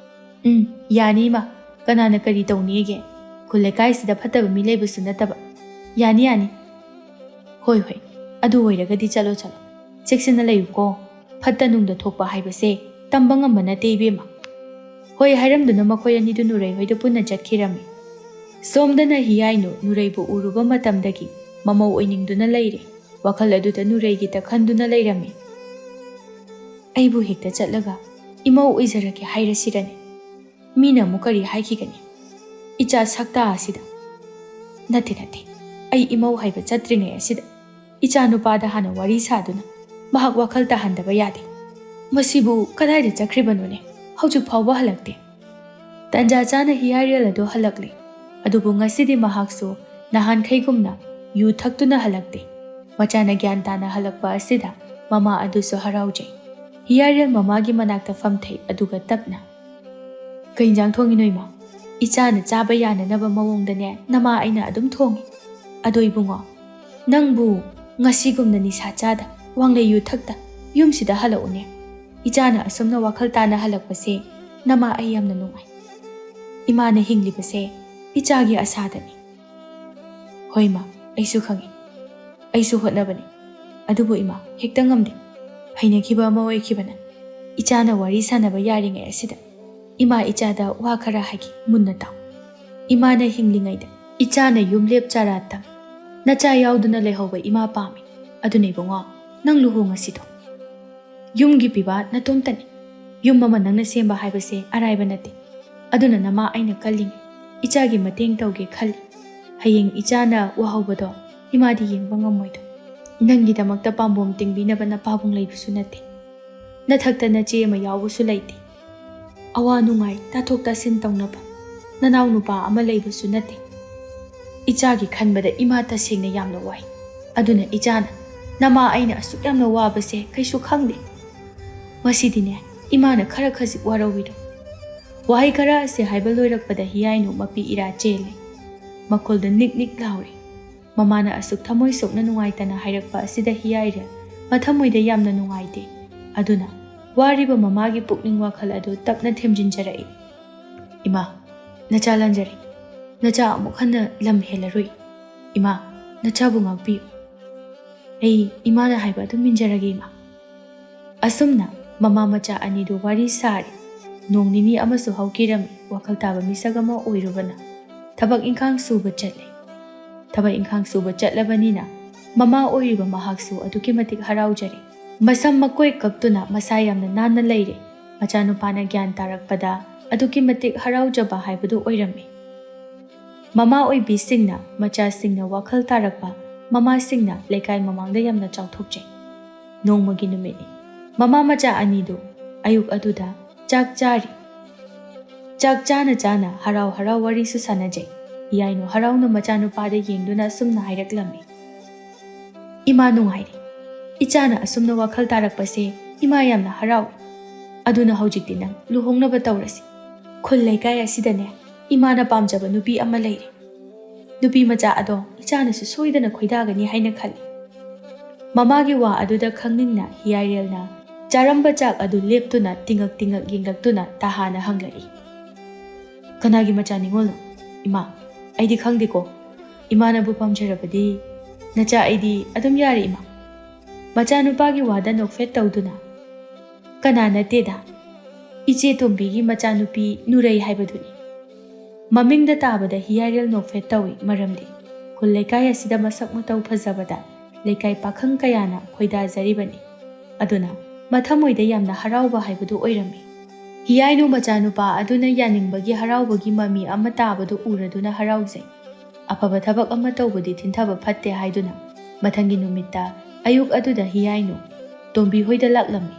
"ꯎꯝ, ꯌꯥꯅꯤ ꯏꯃꯥ, ꯀꯅꯥꯅ ꯀꯔꯤ ꯇꯧꯅꯤꯒꯦ? ꯈꯨꯜ ꯂꯩꯀꯥꯏꯁꯤꯗ ꯐꯠꯇꯕ ꯃꯤ ꯂꯩꯕꯁꯨ ꯅꯠꯇꯕ꯫ ꯌꯥꯅꯤ, ꯌꯥꯅꯤ꯫ ꯍꯣꯏ, ꯍꯣꯏ, ꯑꯗꯨ ꯑꯣꯏꯔꯒꯗꯤ ꯆꯠꯂꯣ, ꯆꯠꯂꯣ꯫ ꯆꯦꯛꯁꯤꯟꯅ ꯂꯩꯌꯨꯀꯣ꯫ ꯐꯠꯇ ꯅꯨꯡꯗ ꯊꯣꯛꯄ ꯍꯥꯏꯕꯁꯦ ꯇꯝꯕ ꯉꯝꯕ ꯅꯠꯇꯦ ꯏꯕꯦꯝꯃ"꯫ ꯍꯣꯏ ꯍꯥꯏꯔꯝꯗꯨꯅ ꯃꯈꯣꯏ ꯑꯅꯤꯗꯨ ꯅꯨꯔꯩ ꯍꯣꯏꯗ ꯄꯨꯟꯅ ꯆꯠꯈꯤꯔꯝꯃꯤ꯫ ꯁꯣꯝꯗꯅ ꯍꯤꯌꯥꯏꯅꯨ ꯅꯨꯔꯩꯕꯨ ꯎꯔꯨꯕ ꯃꯇꯝꯗꯒꯤ ꯃꯃꯧ ꯑꯣꯏꯅꯤꯡꯗꯨꯅ ꯂꯩꯔꯦ꯫ ꯋꯥꯈꯜ ꯑꯗꯨꯗ ꯅꯨꯔꯩꯒꯤꯇ ꯈꯟꯗꯨꯅ ꯂꯩꯔꯝꯃꯤ꯫ "ꯑꯩꯕꯨ ꯍꯦꯛꯇ ꯆꯠꯂꯒ ꯏꯃꯧ ꯑꯣꯏꯖꯔꯒꯦ ꯍꯥꯏꯔꯁꯤꯔꯅꯦ? ꯃꯤꯅ ꯑꯃꯨꯛ ꯀꯔꯤ ꯍꯥꯏꯈꯤꯒꯅꯤ? ꯏꯆꯥ ꯁꯛꯇꯥ ꯑꯁꯤꯗ꯫ ꯅꯠꯇꯦ, ꯅꯠꯇꯦ, ꯑꯩ ꯏꯃꯧ ꯍꯥꯏꯕ ꯆꯠꯇ꯭ꯔꯤꯉꯩ ꯑꯁꯤꯗ ꯏꯆꯥ ꯅꯨꯄꯥꯗ ꯍꯥꯟꯅ ꯋꯥꯔꯤ ꯁꯥꯗꯨꯅ ꯃꯍꯥꯛ ꯋꯥꯈꯜ ꯇꯥꯍꯟꯗꯕ ꯌꯥꯗꯦ꯫ ꯃꯁꯤꯕꯨ ꯀꯗꯥꯏꯗ ꯆꯠꯈ꯭ꯔꯤꯕꯅꯣꯅꯦ? ꯍꯧꯖꯤꯛ ꯐꯥꯎꯕ ꯍꯜꯂꯛꯇꯦ"꯫ ꯇꯟꯖꯥ ꯆꯥꯅ ꯍꯤꯌꯥꯏꯔꯦꯜ ꯑꯗꯨ ꯍꯜꯂꯛꯂꯦ꯫ ꯑꯗꯨꯕꯨ ꯉꯁꯤꯗꯤ ꯃꯍꯥꯛꯁꯨ ꯅꯍꯥꯟꯈꯩꯒꯨꯝꯅ ꯌꯨ ꯊꯛꯇꯨꯅ ꯍꯜꯂꯛꯇꯦ꯫ ꯃꯆꯥꯅ ꯒ꯭ꯌꯥꯟ ꯇꯥꯅ ꯍꯜꯂꯛꯄ ꯑꯁꯤꯗ ꯃꯃꯥ ꯑꯗꯨꯁꯨ ꯍꯔꯥꯎꯖꯩ꯫ ꯍꯤꯌꯥꯏꯔꯦꯜ ꯃꯃꯥꯒꯤ ꯃꯅꯥꯛꯇ ꯐꯝꯊꯩ, ꯑꯗꯨꯒ ꯇꯞꯅ, "ꯀꯩ ꯏꯟꯖꯥꯡ ꯊꯣꯡꯉꯤꯅꯣ, ꯏꯃꯥ?" "ꯏꯆꯥꯅ ꯆꯥꯕ ꯌꯥꯅꯅꯕ ꯃꯑꯣꯡꯗꯅꯦ ꯅꯃꯥ ꯑꯩꯅ ꯑꯗꯨꯝ ꯊꯣꯡꯉꯤ꯫ ꯑꯗꯣ ꯏꯕꯨꯡꯉꯣ, ꯅꯪꯕꯨ ꯉꯁꯤꯒꯨꯝꯅ ꯅꯤꯁꯥ ꯆꯥꯗ, ꯋꯥꯡꯂꯩ ꯌꯨ ꯊꯛꯇ ꯌꯨꯝꯁꯤꯗ ꯍꯜꯂꯛꯎꯅꯦ꯫ ꯏꯆꯥꯅ ꯑꯁꯨꯝꯅ ꯋꯥꯈꯜ ꯇꯥꯅ ꯍꯜꯂꯛꯄꯁꯦ ꯅꯃꯥ ꯑꯩ ꯌꯥꯝꯅ ꯅꯨꯡꯉꯥꯏ꯫ ꯏꯃꯥꯅ ꯍꯤꯡꯂꯤꯕꯁꯦ ꯏꯆꯥꯒꯤ ꯑꯁꯥꯗꯅꯤ"꯫ "ꯍꯣꯏ ꯃꯥ, ꯑꯩꯁꯨ ꯈꯪꯉꯤ꯫ ꯑꯩꯁꯨ ꯍꯣꯠꯅꯕꯅꯤ꯫ ꯑꯗꯨꯕꯨ ꯏꯃꯥ, ꯍꯦꯛꯇ ꯉꯝꯗꯦ꯫ ꯍꯩꯅꯈꯤꯕ ꯑꯃ ꯑꯣꯏꯈꯤꯕꯅ ꯏꯆꯥꯅ ꯋꯥꯔꯤ ꯁꯥꯟꯅꯕ ꯌꯥꯔꯤꯉꯩ ꯑꯁꯤꯗ ꯏꯃꯥ ꯏꯆꯥꯗ ꯋꯥ ꯈꯔ ꯍꯥꯏꯒꯦ, ꯃꯨꯟꯅ ꯇꯥꯎ꯫ ꯏꯃꯥꯅ ꯍꯤꯡꯂꯤꯉꯩꯗ ꯏꯆꯥꯅ ꯌꯨꯝꯂꯦꯞ ꯆꯔꯥ ꯇꯝ, ꯅꯆꯥ ꯌꯥꯎꯗꯨꯅ ꯂꯩꯍꯧꯕ ꯏꯃꯥ ꯄꯥꯝꯃꯤ꯫ ꯑꯗꯨꯅ ꯏꯕꯨꯡꯉꯣ, ꯅꯪ ꯂꯨꯍꯣꯡꯉꯁꯤꯗꯣ꯫ ꯌꯨꯝꯒꯤ ꯄꯤꯕꯥ ꯅꯇꯣꯝꯇꯅꯤ꯫ ꯌꯨꯝ ꯑꯃ ꯅꯪꯅ ꯁꯦꯝꯕ ꯍꯥꯏꯕꯁꯦ ꯑꯔꯥꯏꯕ ꯅꯠꯇꯦ꯫ ꯑꯗꯨꯅ ꯅꯃꯥ ꯑꯩꯅ ꯀꯜꯂꯤꯉꯩ ꯏꯆꯥꯒꯤ ꯃꯇꯦꯡ ꯇꯧꯒꯦ ꯈꯜꯂꯤ꯫ ꯍꯌꯦꯡ ꯏꯆꯥꯅ ꯋꯥꯍꯧꯕꯗꯣ ꯏꯃꯥꯗꯤ ꯌꯦꯡꯕ ꯉꯝꯃꯣꯏꯗꯣ꯫ ꯅꯪꯒꯤꯗꯃꯛꯇ ꯄꯥꯝꯕꯣꯝ ꯇꯤꯡꯕꯤꯅꯕ ꯅꯄꯥꯕꯨꯡ ꯂꯩꯕꯁꯨ ꯅꯠꯇꯦ꯫ ꯅꯊꯛꯇ ꯅꯆꯦ ꯑꯃ ꯌꯥꯎꯕꯁꯨ ꯂꯩꯇꯦ꯫ ꯑꯋꯥ ꯅꯨꯡꯉꯥꯏ ꯇꯥꯊꯣꯛ ꯇꯥꯁꯤꯟ ꯇꯧꯅꯕ ꯅꯅꯥꯎ ꯅꯨꯄꯥ ꯑꯃ ꯂꯩꯕꯁꯨ ꯅꯠꯇꯦ꯫ ꯏꯆꯥꯒꯤ ꯈꯟꯕꯗ ꯏꯃꯥ ꯇꯁꯦꯡꯅ ꯌꯥꯝꯅ ꯋꯥꯏ꯫ ꯑꯗꯨꯅ ꯏꯆꯥꯅ ꯅꯃꯥ ꯑꯩꯅ ꯑꯁꯨꯛ ꯌꯥꯝꯅ ꯋꯥꯕꯁꯦ ꯀꯩꯁꯨ ꯈꯪꯗꯦ꯫ ꯃꯁꯤꯗꯤꯅꯦ, ꯏꯃꯥꯅ ꯈꯔ ꯈꯖꯤꯛ ꯋꯥꯔꯧꯏꯗꯣ꯫ ꯋꯥꯍꯩ ꯈꯔ ꯑꯁꯤ ꯍꯥꯏꯕ ꯂꯣꯏꯔꯛꯄꯗ ꯍꯤꯌꯥꯏꯅꯨ ꯃꯄꯤ ꯏꯔꯥ ꯆꯦꯜꯂꯦ꯫ ꯃꯈꯣꯜꯗ ꯅꯤꯛ ꯅꯤꯛ ꯂꯥꯎꯔꯦ꯫ ꯃꯃꯥꯅ ꯑꯁꯨꯛ ꯊꯃꯣꯏ ꯁꯣꯛꯅ ꯅꯨꯡꯉꯥꯏꯇꯅ ꯍꯥꯏꯔꯛꯄ ꯑꯁꯤꯗ ꯍꯤꯌꯥꯏꯔꯦꯜ ꯃꯊꯃꯣꯏꯗ ꯌꯥꯝꯅ ꯅꯨꯡꯉꯥꯏꯇꯦ꯫ ꯑꯗꯨꯅ ꯋꯥꯔꯤꯕ ꯃꯃꯥꯒꯤ ꯄꯨꯛꯅꯤꯡ ꯋꯥꯈꯜ ꯑꯗꯨ ꯇꯞꯅ ꯊꯦꯝꯖꯤꯟꯖꯔꯛꯏ꯫ "ꯏꯃꯥ, ꯅꯆꯥ ꯂꯥꯟꯖꯔꯦ꯫ ꯅꯆꯥ ꯑꯃꯨꯛ ꯍꯟꯅ ꯂꯝ ꯍꯦꯜꯂꯔꯣꯏ꯫ ꯏꯃꯥ, ꯅꯆꯥꯕꯨ ꯉꯥꯛꯄꯤꯌꯨ꯫ ꯑꯩ ꯏꯃꯥꯅ ꯍꯥꯏꯕ ꯑꯗꯨꯝ ꯏꯟꯖꯔꯒꯦ, ꯏꯃꯥ꯫" ꯑꯁꯨꯝꯅ ꯃꯃꯥ ꯃꯆꯥ ꯑꯅꯤꯗꯨ ꯋꯥꯔꯤ ꯁꯥꯔꯤ꯫ ꯅꯣꯡ ꯅꯤꯅꯤ ꯑꯃꯁꯨ ꯍꯧꯈꯤꯔꯝꯃꯤ꯫ ꯋꯥꯈꯜ ꯇꯥꯕ ꯃꯤꯁꯛ ꯑꯃ ꯑꯣꯏꯔꯨꯕꯅ ꯊꯕꯛ ꯏꯪꯈꯥꯡ ꯁꯨꯕ ꯆꯠꯂꯦ꯫ ꯊꯕꯛ ꯏꯪꯈꯥꯡ ꯁꯨꯕ ꯆꯠꯂꯕꯅꯤꯅ ꯃꯃꯥ ꯑꯣꯏꯔꯤꯕ ꯃꯍꯥꯛꯁꯨ ꯑꯗꯨꯛꯀꯤ ꯃꯇꯤꯛ ꯍꯔꯥꯎꯖꯔꯦ꯫ ꯃꯁꯝ ꯃꯀꯣꯏ ꯀꯛꯇꯨꯅ ꯃꯁꯥ ꯌꯥꯝꯅ ꯅꯥꯟꯅ ꯂꯩꯔꯦ꯫ ꯃꯆꯥꯅꯨꯄꯥꯅ ꯒ꯭ꯌꯥꯟ ꯇꯥꯔꯛꯄꯗ ꯑꯗꯨꯛꯀꯤ ꯃꯇꯤꯛ ꯍꯔꯥꯎꯖꯕ ꯍꯥꯏꯕꯗꯨ ꯑꯣꯏꯔꯝꯃꯤ꯫ ꯃꯃꯥ ꯑꯣꯏꯕꯤꯁꯤꯡꯅ ꯃꯆꯥꯁꯤꯡꯅ ꯋꯥꯈꯜ ꯇꯥꯔꯛꯄ ꯃꯃꯥꯁꯤꯡꯅ ꯂꯩꯀꯥꯏ ꯃꯃꯥꯡꯗ ꯌꯥꯝꯅ ꯆꯥꯎꯊꯣꯛꯆꯩ꯫ ꯅꯣꯡꯃꯒꯤ ꯅꯨꯃꯤꯠꯅꯤ꯫ ꯃꯃꯥ ꯃꯆꯥ ꯑꯅꯤꯗꯨ ꯑꯌꯨꯛ ꯑꯗꯨꯗ ꯆꯥꯛ ꯆꯥꯔꯤ꯫ ꯆꯥꯛ ꯆꯥꯅ ꯆꯥꯅ ꯍꯔꯥꯎ ꯍꯔꯥꯎ ꯋꯥꯔꯤꯁꯨ ꯁꯥꯟꯅꯖꯩ꯫ ꯏꯌꯥꯏꯅꯨ ꯍꯔꯥꯎꯅ ꯃꯆꯥꯅꯨꯄꯥꯗ ꯌꯦꯡꯗꯨꯅ ꯑꯁꯨꯝꯅ ꯍꯥꯏꯔꯛꯂꯝꯃꯤ, "ꯏꯃꯥ ꯅꯨꯡꯉꯥꯏꯔꯤ꯫ ꯏꯆꯥꯅ ꯑꯁꯨꯝꯅ ꯋꯥꯈꯜ ꯇꯥꯔꯛꯄꯁꯦ ꯏꯃꯥ ꯌꯥꯝꯅ ꯍꯔꯥꯎꯏ꯫ ꯑꯗꯨꯅ ꯍꯧꯖꯤꯛꯇꯤ ꯅꯪ ꯂꯨꯍꯣꯡꯅꯕ ꯇꯧꯔꯁꯤ꯫ ꯈꯨꯜ ꯂꯩꯀꯥꯏ ꯑꯁꯤꯗꯅꯦ ꯏꯃꯥꯅ ꯄꯥꯝꯖꯕ ꯅꯨꯄꯤ ꯑꯃ ꯂꯩꯔꯦ꯫ ꯅꯨꯄꯤ ꯃꯆꯥ ꯑꯗꯣ ꯏꯆꯥꯅꯁꯨ ꯁꯣꯏꯗꯅ ꯈꯣꯏꯗꯥꯒꯅꯤ ꯍꯥꯏꯅ ꯈꯜꯂꯤ꯫" ꯃꯃꯥꯒꯤ ꯋꯥ ꯑꯗꯨꯗ ꯈꯪꯅꯤꯡꯅ ꯍꯤꯌꯥꯏꯔꯦꯜꯅ ꯆꯥꯔꯝꯕ ꯆꯥꯛ ꯑꯗꯨ ꯂꯦꯞꯇꯨꯅ ꯇꯤꯡꯉꯛ ꯇꯤꯡꯉꯛ ꯌꯦꯡꯂꯛꯇꯨꯅ ꯇꯍꯥꯅ ꯍꯪꯂꯛꯏ, "ꯀꯅꯥꯒꯤ ꯃꯆꯥ ꯅꯤꯉꯣꯜꯅꯣ? ꯏꯃꯥ, ꯑꯩꯗꯤ ꯈꯪꯗꯦꯀꯣ꯫ ꯏꯃꯥꯅꯕꯨ ꯄꯥꯝꯖꯔꯕꯗꯤ ꯅꯆꯥ ꯑꯩꯗꯤ ꯑꯗꯨꯝ ꯌꯥꯔꯦ, ꯏꯃꯥ꯫" ꯃꯆꯥꯅꯨꯄꯥꯒꯤ ꯋꯥꯗ ꯅꯣꯛꯐꯦꯠ ꯇꯧꯗꯨꯅ, "ꯀꯅꯥ ꯅꯠꯇꯦꯗ, ꯏꯆꯦ ꯇꯣꯝꯕꯤꯒꯤ ꯃꯆꯥꯅꯨꯄꯤ ꯅꯨꯔꯩ ꯍꯥꯏꯕꯗꯨꯅꯤ꯫" ꯃꯃꯤꯡꯗ ꯇꯥꯕꯗ ꯍꯤꯌꯥꯏꯔꯦꯜ ꯅꯣꯛꯐꯦꯠ ꯇꯧꯏ, ꯃꯔꯝꯗꯤ ꯈꯨꯜ ꯂꯩꯀꯥꯏ ꯑꯁꯤꯗ ꯃꯁꯛ ꯃꯇꯧ ꯐꯖꯕꯗ ꯂꯩꯀꯥꯏ ꯄꯥꯈꯪ ꯀꯌꯥꯅ ꯈꯣꯏꯗꯥꯖꯔꯤꯕꯅꯤ꯫ ꯑꯗꯨꯅ ꯃꯊꯃꯣꯏꯗ ꯌꯥꯝꯅ ꯍꯔꯥꯎꯕ ꯍꯥꯏꯕꯗꯨ ꯑꯣꯏꯔꯝꯃꯤ꯫ ꯍꯤꯌꯥꯏꯅꯨ ꯃꯆꯥꯅꯨꯄꯥ ꯑꯗꯨꯅ ꯌꯥꯅꯤꯡꯕꯒꯤ ꯍꯔꯥꯎꯕꯒꯤ ꯃꯃꯤ ꯑꯃ ꯇꯥꯕꯗꯨ ꯎꯔꯗꯨꯅ ꯍꯔꯥꯎꯖꯩ꯫ ꯑꯐꯕ ꯊꯕꯛ ꯑꯃ ꯇꯧꯕꯗꯤ ꯊꯤꯟꯊꯕ ꯐꯠꯇꯦ ꯍꯥꯏꯗꯨꯅ ꯃꯊꯪꯒꯤ ꯅꯨꯃꯤꯠꯇ ꯑꯌꯨꯛ ꯑꯗꯨꯗ ꯍꯤꯌꯥꯏꯅꯨ ꯇꯣꯝꯕꯤ ꯍꯣꯏꯗ ꯂꯥꯛꯂꯝꯃꯤ꯫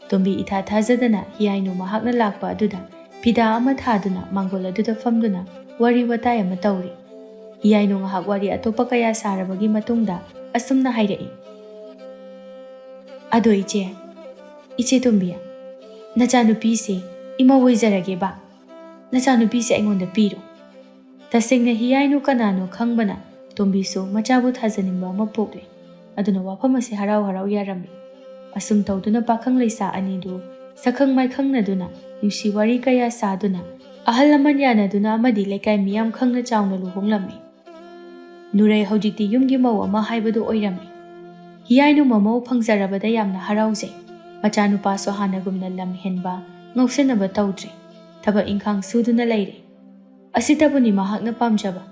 ꯇꯣꯝꯕꯤ ꯏꯊꯥ ꯊꯥꯖꯗꯅ ꯍꯤꯌꯥꯏꯅꯨ ꯃꯍꯥꯛꯅ ꯂꯥꯛꯄ ꯑꯗꯨꯗ ꯐꯤꯗꯥ ꯑꯃ ꯊꯥꯗꯨꯅ ꯃꯥꯡꯒꯣꯜ ꯑꯗꯨꯗ ꯐꯝꯗꯨꯅ ꯋꯥꯔꯤ ꯋꯥꯇꯥꯏ ꯑꯃ ꯇꯧꯔꯤ꯫ ꯍꯤꯌꯥꯏꯅꯨ ꯉꯥꯏꯍꯥꯛ ꯋꯥꯔꯤ ꯑꯇꯣꯞꯄ ꯀꯌꯥ ꯁꯥꯔꯕꯒꯤ ꯃꯇꯨꯡꯗ ꯑꯁꯨꯝꯅ ꯍꯥꯏꯔꯛꯏ, "ꯑꯗꯣ ꯏꯆꯦ, ꯏꯆꯦ ꯇꯣꯝꯕꯤ, ꯅꯆꯥꯅꯨꯄꯤꯁꯦ ꯏꯃꯧ ꯑꯣꯏꯖꯔꯒꯦꯕ꯫ ꯅꯆꯥꯅꯨꯄꯤꯁꯦ ꯑꯩꯉꯣꯟꯗ ꯄꯤꯔꯣ꯫" ꯇꯁꯦꯡꯅ ꯍꯤꯌꯥꯏꯅꯨ ꯀꯅꯥꯅꯣ ꯈꯪꯕꯅ ꯇꯣꯝꯕꯤꯁꯨ ꯃꯆꯥꯕꯨ ꯊꯥꯖꯅꯤꯡꯕ ꯑꯃ ꯄꯣꯛꯂꯦ꯫ ꯑꯗꯨꯅ ꯋꯥꯐꯝ ꯑꯁꯤ ꯍꯔꯥꯎ ꯍꯔꯥꯎ ꯌꯥꯔꯝꯃꯤ꯫ ꯑꯁꯨꯝ ꯇꯧꯗꯨꯅ ꯄꯥꯈꯪ ꯂꯩꯁꯥ ꯑꯅꯤꯗꯨ ꯁꯛꯈꯪ ꯃꯥꯏꯈꯪꯅꯗꯨꯅ ꯅꯨꯡꯁꯤ ꯋꯥꯔꯤ ꯀꯌꯥ ꯁꯥꯗꯨꯅ ꯑꯍꯜ ꯂꯃꯟ ꯌꯥꯅꯗꯨꯅ ꯑꯃꯗꯤ ꯂꯩꯀꯥꯏ ꯃꯤꯌꯥꯝ ꯈꯪꯅ ꯆꯥꯎꯅ ꯂꯨꯍꯣꯡꯂꯝꯃꯤ꯫ ꯅꯨꯔꯩ ꯍꯧꯖꯤꯛꯇꯤ ꯌꯨꯝꯒꯤ ꯃꯧ ꯑꯃ ꯍꯥꯏꯕꯗꯨ ꯑꯣꯏꯔꯝꯃꯤ꯫ ꯍꯤꯌꯥꯏꯅꯨ ꯃꯃꯧ ꯐꯪꯖꯔꯕꯗ ꯌꯥꯝꯅ ꯍꯔꯥꯎꯖꯩ꯫ ꯃꯆꯥꯅꯨꯄꯥꯁꯨ ꯍꯥꯟꯅꯒꯨꯝꯅ ꯂꯝ ꯍꯦꯟꯕ, ꯉꯥꯎꯁꯟꯅꯕ ꯇꯧꯗ꯭ꯔꯦ꯫ ꯊꯕꯛ ꯏꯪꯈꯥꯡ ꯁꯨꯗꯨꯅ ꯂꯩꯔꯦ꯫ ꯑꯁꯤꯇꯕꯨꯅꯤ ꯃꯍꯥꯛꯅ ꯄꯥꯝꯖꯕ꯫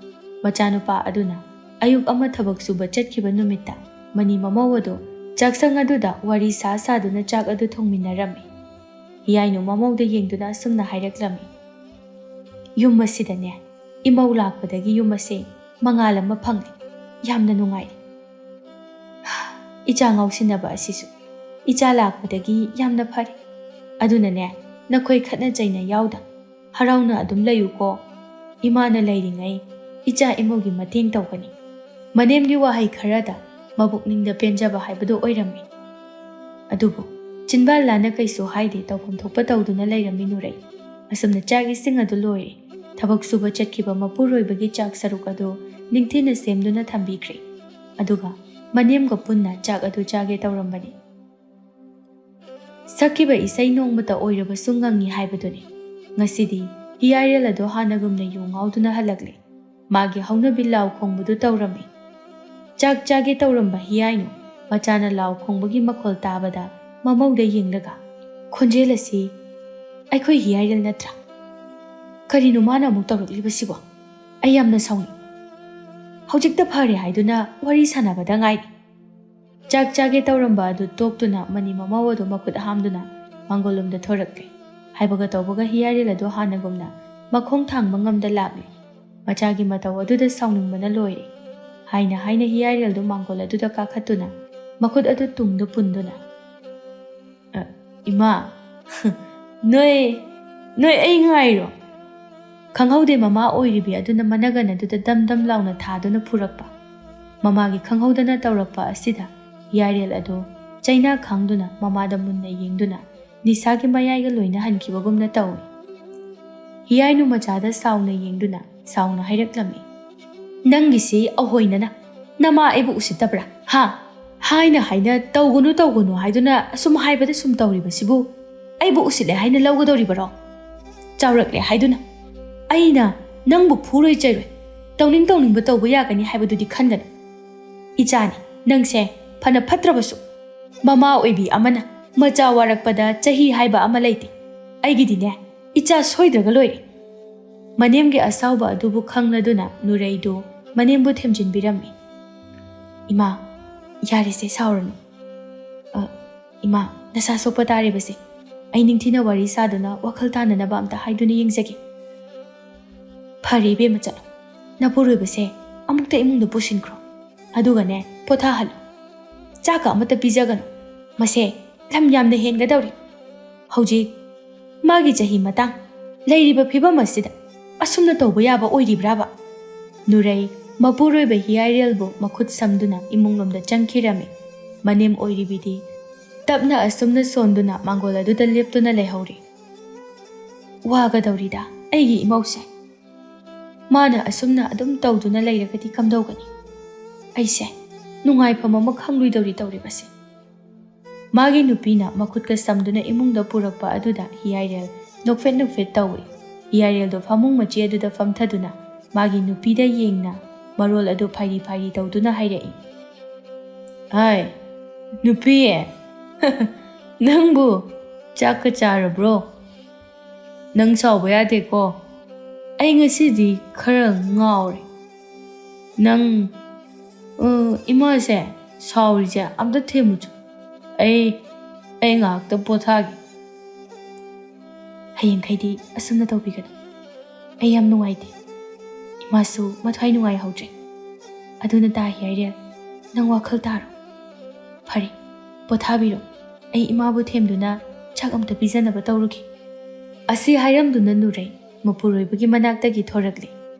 ꯃꯆꯥꯅꯨꯄꯥ ꯑꯗꯨꯅ ꯑꯌꯨꯛ ꯑꯃ ꯊꯕꯛ ꯁꯨꯕ ꯆꯠꯈꯤꯕ ꯅꯨꯃꯤꯠꯇ ꯃꯅꯤ ꯃꯃꯧ ꯑꯗꯨ ꯆꯥꯛꯁꯪ ꯑꯗꯨꯗ ꯋꯥꯔꯤ ꯁꯥ ꯁꯥꯗꯨꯅ ꯆꯥꯛ ꯑꯗꯨ ꯊꯣꯡꯃꯤꯟꯅꯔꯝꯃꯤ꯫ ꯍꯤꯌꯥꯏꯅꯨ ꯃꯃꯧꯗ ꯌꯦꯡꯗꯨꯅ ꯑꯁꯨꯝꯅ ꯍꯥꯏꯔꯛꯂꯝꯃꯤ, "ꯌꯨꯝ ꯑꯁꯤꯗꯅꯦ, ꯏꯃꯧ ꯂꯥꯛꯄꯗꯒꯤ ꯌꯨꯝ ꯑꯁꯦ ꯃꯉꯥꯜ ꯑꯃ ꯐꯪꯂꯦ꯫ ꯌꯥꯝꯅ ꯅꯨꯡꯉꯥꯏ꯫ ꯏꯆꯥ ꯉꯥꯎꯁꯤꯟꯅꯕ ꯑꯁꯤꯁꯨ ꯏꯆꯥ ꯂꯥꯛꯄꯗꯒꯤ ꯌꯥꯝꯅ ꯐꯔꯦ꯫ ꯑꯗꯨꯅꯅꯦ, ꯅꯈꯣꯏ ꯈꯠꯅ ꯆꯩꯅ ꯌꯥꯎꯗ ꯍꯔꯥꯎꯅ ꯑꯗꯨꯝ ꯂꯩꯌꯨꯀꯣ꯫ ꯏꯃꯥꯅ ꯂꯩꯔꯤꯉꯩ ꯏꯆꯥ ꯏꯃꯧꯒꯤ ꯃꯇꯦꯡ ꯇꯧꯒꯅꯤ꯫" ꯃꯅꯦꯝꯒꯤ ꯋꯥꯍꯩ ꯈꯔꯗ ꯃꯕꯨꯛꯅꯤꯡꯗ ꯄꯦꯟꯖꯕ ꯍꯥꯏꯕꯗꯨ ꯑꯣꯏꯔꯝꯃꯤ꯫ ꯑꯗꯨꯕꯨ ꯆꯤꯟꯕꯥꯜ ꯂꯥꯟꯅ ꯀꯩꯁꯨ ꯍꯥꯏꯗꯦ, ꯇꯧꯐꯝ ꯊꯣꯛꯄ ꯇꯧꯗꯨꯅ ꯂꯩꯔꯝꯃꯤ ꯅꯨꯔꯩ꯫ ꯑꯁꯨꯝꯅ ꯆꯥꯛ ꯏꯁꯤꯡ ꯑꯗꯨ ꯂꯣꯏꯔꯦ꯫ ꯊꯕꯛ ꯁꯨꯕ ꯆꯠꯈꯤꯕ ꯃꯄꯨꯔꯣꯏꯕꯒꯤ ꯆꯥꯛ ꯁꯔꯨꯛ ꯑꯗꯨ ꯅꯤꯡꯊꯤꯅ ꯁꯦꯝꯗꯨꯅ ꯊꯝꯕꯤꯈ꯭ꯔꯦ꯫ ꯑꯗꯨꯒ ꯃꯅꯦꯝꯒ ꯄꯨꯟꯅ ꯆꯥꯛ ꯑꯗꯨ ꯆꯥꯒꯦ ꯇꯧꯔꯝꯕꯅꯤ꯫ ꯁꯛꯈꯤꯕ ꯏꯁꯩ ꯅꯣꯡꯃꯇ ꯑꯣꯏꯔꯕꯁꯨ ꯉꯪꯉꯤ ꯍꯥꯏꯕꯗꯨꯅꯤ꯫ ꯉꯁꯤꯗꯤ ꯍꯤꯌꯥꯏꯔꯦꯜ ꯑꯗꯣ ꯍꯥꯟꯅꯒꯨꯝꯅ ꯌꯨ ꯉꯥꯎꯗꯨꯅ ꯍꯜꯂꯛꯂꯦ꯫ ꯃꯥꯒꯤ ꯍꯧꯅꯕꯤ ꯂꯥꯎ ꯈꯣꯡꯕꯗꯨ ꯇꯧꯔꯝꯃꯤ꯫ ꯆꯥꯛ ꯆꯥꯒꯦ ꯇꯧꯔꯝꯕ ꯍꯤꯌꯥꯏꯅꯨ ꯃꯆꯥꯅ ꯂꯥꯎ ꯈꯣꯡꯕꯒꯤ ꯃꯈꯣꯜ ꯇꯥꯕꯗ ꯃꯃꯧꯗ ꯌꯦꯡꯂꯒ, "ꯈꯣꯟꯖꯦꯜ ꯑꯁꯤ ꯑꯩꯈꯣꯏ ꯍꯤꯌꯥꯏꯔꯦꯜ ꯅꯠꯇ꯭ꯔꯥ? ꯀꯔꯤꯅꯣ ꯃꯥꯅ ꯑꯃꯨꯛ ꯇꯧꯔꯛꯂꯤꯕꯁꯤꯕꯣ? ꯑꯩ ꯌꯥꯝꯅ ꯁꯥꯎꯅꯤꯡ꯫ ꯍꯧꯖꯤꯛꯇ ꯐꯔꯦ ꯍꯥꯏꯗꯨꯅ ꯋꯥꯔꯤ ꯁꯥꯟꯅꯕꯗ ꯉꯥꯏꯔꯤ꯫" ꯆꯥꯛ ꯆꯥꯒꯦ ꯇꯧꯔꯝꯕ ꯑꯗꯨ ꯇꯣꯛꯇꯨꯅ ꯃꯅꯤ ꯃꯃꯧ ꯑꯗꯨ ꯃꯈꯨꯠ ꯍꯥꯝꯗꯨꯅ ꯃꯥꯡꯒꯣꯜꯂꯣꯝꯗ ꯊꯣꯔꯛꯂꯦ꯫ ꯍꯥꯏꯕꯒ ꯇꯧꯕꯒ ꯍꯤꯌꯥꯏꯔꯦꯜ ꯑꯗꯨ ꯍꯥꯟꯅꯒꯨꯝꯅ ꯃꯈꯣꯡ ꯊꯥꯡꯕ ꯉꯝꯗ ꯂꯥꯛꯂꯦ꯫ ꯃꯆꯥꯒꯤ ꯃꯇꯧ ꯑꯗꯨꯗ ꯁꯥꯎꯅꯤꯡꯕꯅ ꯂꯣꯏꯔꯦ꯫ ꯍꯥꯏꯅ ꯍꯥꯏꯅ ꯍꯤꯌꯥꯏꯔꯦꯜꯗꯨ ꯃꯥꯡꯒꯣꯜ ꯑꯗꯨꯗ ꯀꯥꯈꯠꯇꯨꯅ ꯃꯈꯨꯠ ꯑꯗꯨ ꯇꯨꯡꯗ ꯄꯨꯟꯗꯨꯅ, "ꯑ, ꯏꯃꯥ, ꯅꯣꯏ, ꯅꯣꯏ ꯑꯩ ꯉꯥꯏꯔꯣ?" ꯈꯪꯍꯧꯗꯦ ꯃꯃꯥ ꯑꯣꯏꯔꯤꯕꯤ ꯑꯗꯨꯅ ꯃꯅꯒꯟ ꯑꯗꯨꯗ ꯗꯝ ꯗꯝ ꯂꯥꯎꯅ ꯊꯥꯗꯨꯅ ꯐꯨꯔꯛꯄ꯫ ꯃꯃꯥꯒꯤ ꯈꯪꯍꯧꯗꯅ ꯇꯧꯔꯛꯄ ꯑꯁꯤꯗ ꯍꯤꯌꯥꯏꯔꯦꯜ ꯑꯗꯨ ꯆꯩꯅꯥ ꯈꯥꯡꯗꯨꯅ ꯃꯃꯥꯗ ꯃꯨꯟꯅ ꯌꯦꯡꯗꯨꯅ ꯅꯤꯁꯥꯒꯤ ꯃꯌꯥꯏꯒ ꯂꯣꯏꯅ ꯍꯟꯈꯤꯕꯒꯨꯝꯅ ꯇꯧꯏ꯫ ꯍꯤꯌꯥꯏꯅꯨ ꯃꯆꯥꯗ ꯁꯥꯎꯅ ꯌꯦꯡꯗꯨꯅ ꯁꯥꯎꯅ ꯍꯥꯏꯔꯛꯂꯝꯃꯤ, "ꯅꯪꯒꯤꯁꯤ ꯑꯍꯣꯏꯅꯅ ꯅꯃꯥ ꯑꯩꯕꯨ ꯎꯁꯤꯠꯇꯕ꯭ꯔꯥ? ꯍꯥ? ꯍꯥꯏꯅ ꯍꯥꯏꯅ ꯇꯧꯒꯅꯨ ꯇꯧꯒꯅꯨ ꯍꯥꯏꯗꯨꯅ ꯑꯁꯨꯝ ꯍꯥꯏꯕꯗ ꯁꯨꯝ ꯇꯧꯔꯤꯕꯁꯤꯕꯨ ꯑꯩꯕꯨ ꯎꯁꯤꯠꯂꯦ ꯍꯥꯏꯅ ꯂꯧꯒꯗꯧꯔꯤꯕꯔꯣ? ꯆꯥꯎꯔꯛꯂꯦ ꯍꯥꯏꯗꯨꯅ ꯑꯩꯅ ꯅꯪꯕꯨ ꯐꯨꯔꯣꯏ ꯆꯩꯔꯣꯏ, ꯇꯧꯅꯤꯡ ꯇꯧꯅꯤꯡꯕ ꯇꯧꯕ ꯌꯥꯒꯅꯤ ꯍꯥꯏꯕꯗꯨꯗꯤ ꯈꯟꯒꯅꯨ꯫ ꯏꯆꯥꯅꯤ, ꯅꯪꯁꯦ ꯐꯅ ꯐꯠꯇ꯭ꯔꯕꯁꯨ ꯃꯃꯥ ꯑꯣꯏꯕꯤ ꯑꯃꯅ ꯃꯆꯥ ꯋꯥꯔꯛꯄꯗ ꯆꯍꯤ ꯍꯥꯏꯕ ꯑꯃ ꯂꯩꯇꯦ꯫ ꯑꯩꯒꯤꯗꯤꯅꯦ, ꯏꯆꯥ ꯁꯣꯏꯗ꯭ꯔꯒ ꯂꯣꯏꯔꯦ꯫" ꯃꯅꯦꯝꯒꯤ ꯑꯁꯥꯎꯕ ꯑꯗꯨꯕꯨ ꯈꯪꯂꯗꯨꯅ ꯅꯨꯔꯩꯗꯨ ꯃꯅꯦꯝꯕꯨ ꯊꯦꯝꯖꯤꯟꯕꯤꯔꯝꯃꯤ꯫ "ꯏꯃꯥ, ꯌꯥꯔꯦꯁꯦ, ꯁꯥꯎꯔꯅꯨ꯫ ꯑ, ꯏꯃꯥ, ꯅꯁꯥ ꯁꯣꯛꯄ ꯇꯥꯔꯤꯕꯁꯦ ꯑꯩ ꯅꯤꯡꯊꯤꯅ ꯋꯥꯔꯤ ꯁꯥꯗꯨꯅ ꯋꯥꯈꯜ ꯇꯥꯅꯅꯕ ꯑꯝꯇ ꯍꯥꯏꯗꯨꯅ ꯌꯦꯡꯖꯒꯦ꯫" "ꯐꯔꯦ ꯏꯕꯦꯝꯃ, ꯆꯠꯂꯣ꯫ ꯅꯄꯨꯔꯣꯏꯕꯁꯦ ꯑꯃꯨꯛꯇ ꯏꯃꯨꯡꯗ ꯄꯨꯁꯤꯟꯈ꯭ꯔꯣ꯫ ꯑꯗꯨꯒꯅꯦ, ꯄꯣꯊꯥꯍꯜꯂꯨ꯫ ꯆꯥꯛꯀ ꯑꯃꯠꯇ ꯄꯤꯖꯒꯅꯨ꯫ ꯃꯁꯦ ꯂꯝ ꯌꯥꯝꯅ ꯍꯦꯟꯒꯗꯧꯔꯤ꯫ ꯍꯧꯖꯤꯛ ꯃꯥꯒꯤ ꯆꯍꯤ ꯃꯇꯥꯡ, ꯂꯩꯔꯤꯕ ꯐꯤꯕꯝ ꯑꯁꯤꯗ ꯑꯁꯨꯝꯅ ꯇꯧꯕ ꯌꯥꯕ ꯑꯣꯏꯔꯤꯕ꯭ꯔꯥꯕ?" ꯅꯨꯔꯩ ꯃꯄꯨꯔꯣꯏꯕ ꯍꯤꯌꯥꯏꯔꯦꯜꯕꯨ ꯃꯈꯨꯠ ꯁꯝꯗꯨꯅ ꯏꯃꯨꯡꯂꯣꯝꯗ ꯆꯪꯈꯤꯔꯝꯃꯤ꯫ ꯃꯅꯦꯝ ꯑꯣꯏꯔꯤꯕꯤꯗꯤ ꯇꯞꯅ ꯑꯁꯨꯝꯅ ꯁꯣꯟꯗꯨꯅ ꯃꯥꯡꯒꯣꯜ ꯑꯗꯨꯗ ꯂꯦꯞꯇꯨꯅ ꯂꯩꯍꯧꯔꯤ꯫ "ꯋꯥꯒꯗꯧꯔꯤꯗ ꯑꯩꯒꯤ ꯏꯃꯧꯁꯦ꯫ ꯃꯥꯅ ꯑꯁꯨꯝꯅ ꯑꯗꯨꯝ ꯇꯧꯗꯨꯅ ꯂꯩꯔꯒꯗꯤ ꯀꯝꯗꯧꯒꯅꯤ? ꯑꯩꯁꯦ ꯅꯨꯡꯉꯥꯏꯐꯝ ꯑꯃ ꯈꯪꯂꯣꯏꯗꯧꯔꯤ ꯇꯧꯔꯤꯕꯁꯦ꯫" ꯃꯥꯒꯤ ꯅꯨꯄꯤꯅ ꯃꯈꯨꯠꯀ ꯁꯝꯗꯨꯅ ꯏꯃꯨꯡꯗ ꯄꯨꯔꯛꯄ ꯑꯗꯨꯗ ꯍꯤꯌꯥꯏꯔꯦꯜ ꯅꯣꯛꯐꯦꯠ ꯅꯣꯛꯐꯦꯠ ꯇꯧꯏ꯫ ꯍꯤꯌꯥꯏꯔꯦꯜꯗꯣ ꯐꯃꯨꯡ ꯃꯆꯦ ꯑꯗꯨꯗ ꯐꯝꯊꯗꯨꯅ ꯃꯥꯒꯤ ꯅꯨꯄꯤꯗ ꯌꯦꯡꯅ ꯃꯔꯣꯜ ꯑꯗꯨ ꯐꯥꯏꯔꯤ ꯐꯥꯏꯔꯤ ꯇꯧꯗꯨꯅ ꯍꯥꯏꯔꯛꯏ꯫ "ꯍꯥꯏ, ꯅꯨꯄꯤ, ꯅꯪꯕꯨ ꯆꯥꯛꯀ ꯆꯥꯔꯕ꯭ꯔꯣ? ꯅꯪ ꯁꯥꯎꯕ ꯌꯥꯗꯦꯀꯣ꯫ ꯑꯩ ꯉꯁꯤꯗꯤ ꯈꯔ ꯉꯥꯎꯔꯦ꯫ ꯅꯪ, ꯑ, ꯏꯃꯥꯁꯦ ꯁꯥꯎꯔꯤꯁꯦ ꯑꯝꯇ ꯊꯦꯝꯃꯨꯆꯣ꯫ ꯑꯩ, ꯑꯩ ꯉꯥꯏꯍꯥꯛꯇ ꯄꯣꯊꯥꯒꯦ꯫" "ꯍꯌꯦꯡꯈꯩꯗꯤ ꯑꯁꯨꯝꯅ ꯇꯧꯕꯤꯒꯅꯨ꯫ ꯑꯩ ꯌꯥꯝ ꯅꯨꯡꯉꯥꯏꯇꯦ꯫" ꯃꯥꯁꯨ ꯃꯊ꯭ꯋꯥꯏ ꯅꯨꯡꯉꯥꯏꯍꯧꯗ꯭ꯔꯦ꯫ ꯑꯗꯨꯅ ꯇꯥ ꯍꯤꯌꯥꯏꯔꯦꯜ, ꯅꯪ ꯋꯥꯈꯜ ꯇꯥꯔꯣ꯫ ꯐꯔꯦ, ꯄꯣꯊꯥꯕꯤꯔꯣ꯫ ꯑꯩ ꯏꯃꯥꯕꯨ ꯊꯦꯝꯗꯨꯅ ꯆꯥꯛ ꯑꯝꯇ ꯄꯤꯖꯅꯕ ꯇꯧꯔꯨꯒꯦ꯫ ꯑꯁꯤ ꯍꯥꯏꯔꯝꯗꯨꯅ ꯅꯨꯔꯩ ꯃꯄꯨꯔꯣꯏꯕꯒꯤ ꯃꯅꯥꯛꯇꯒꯤ ꯊꯣꯔꯛꯂꯦ꯫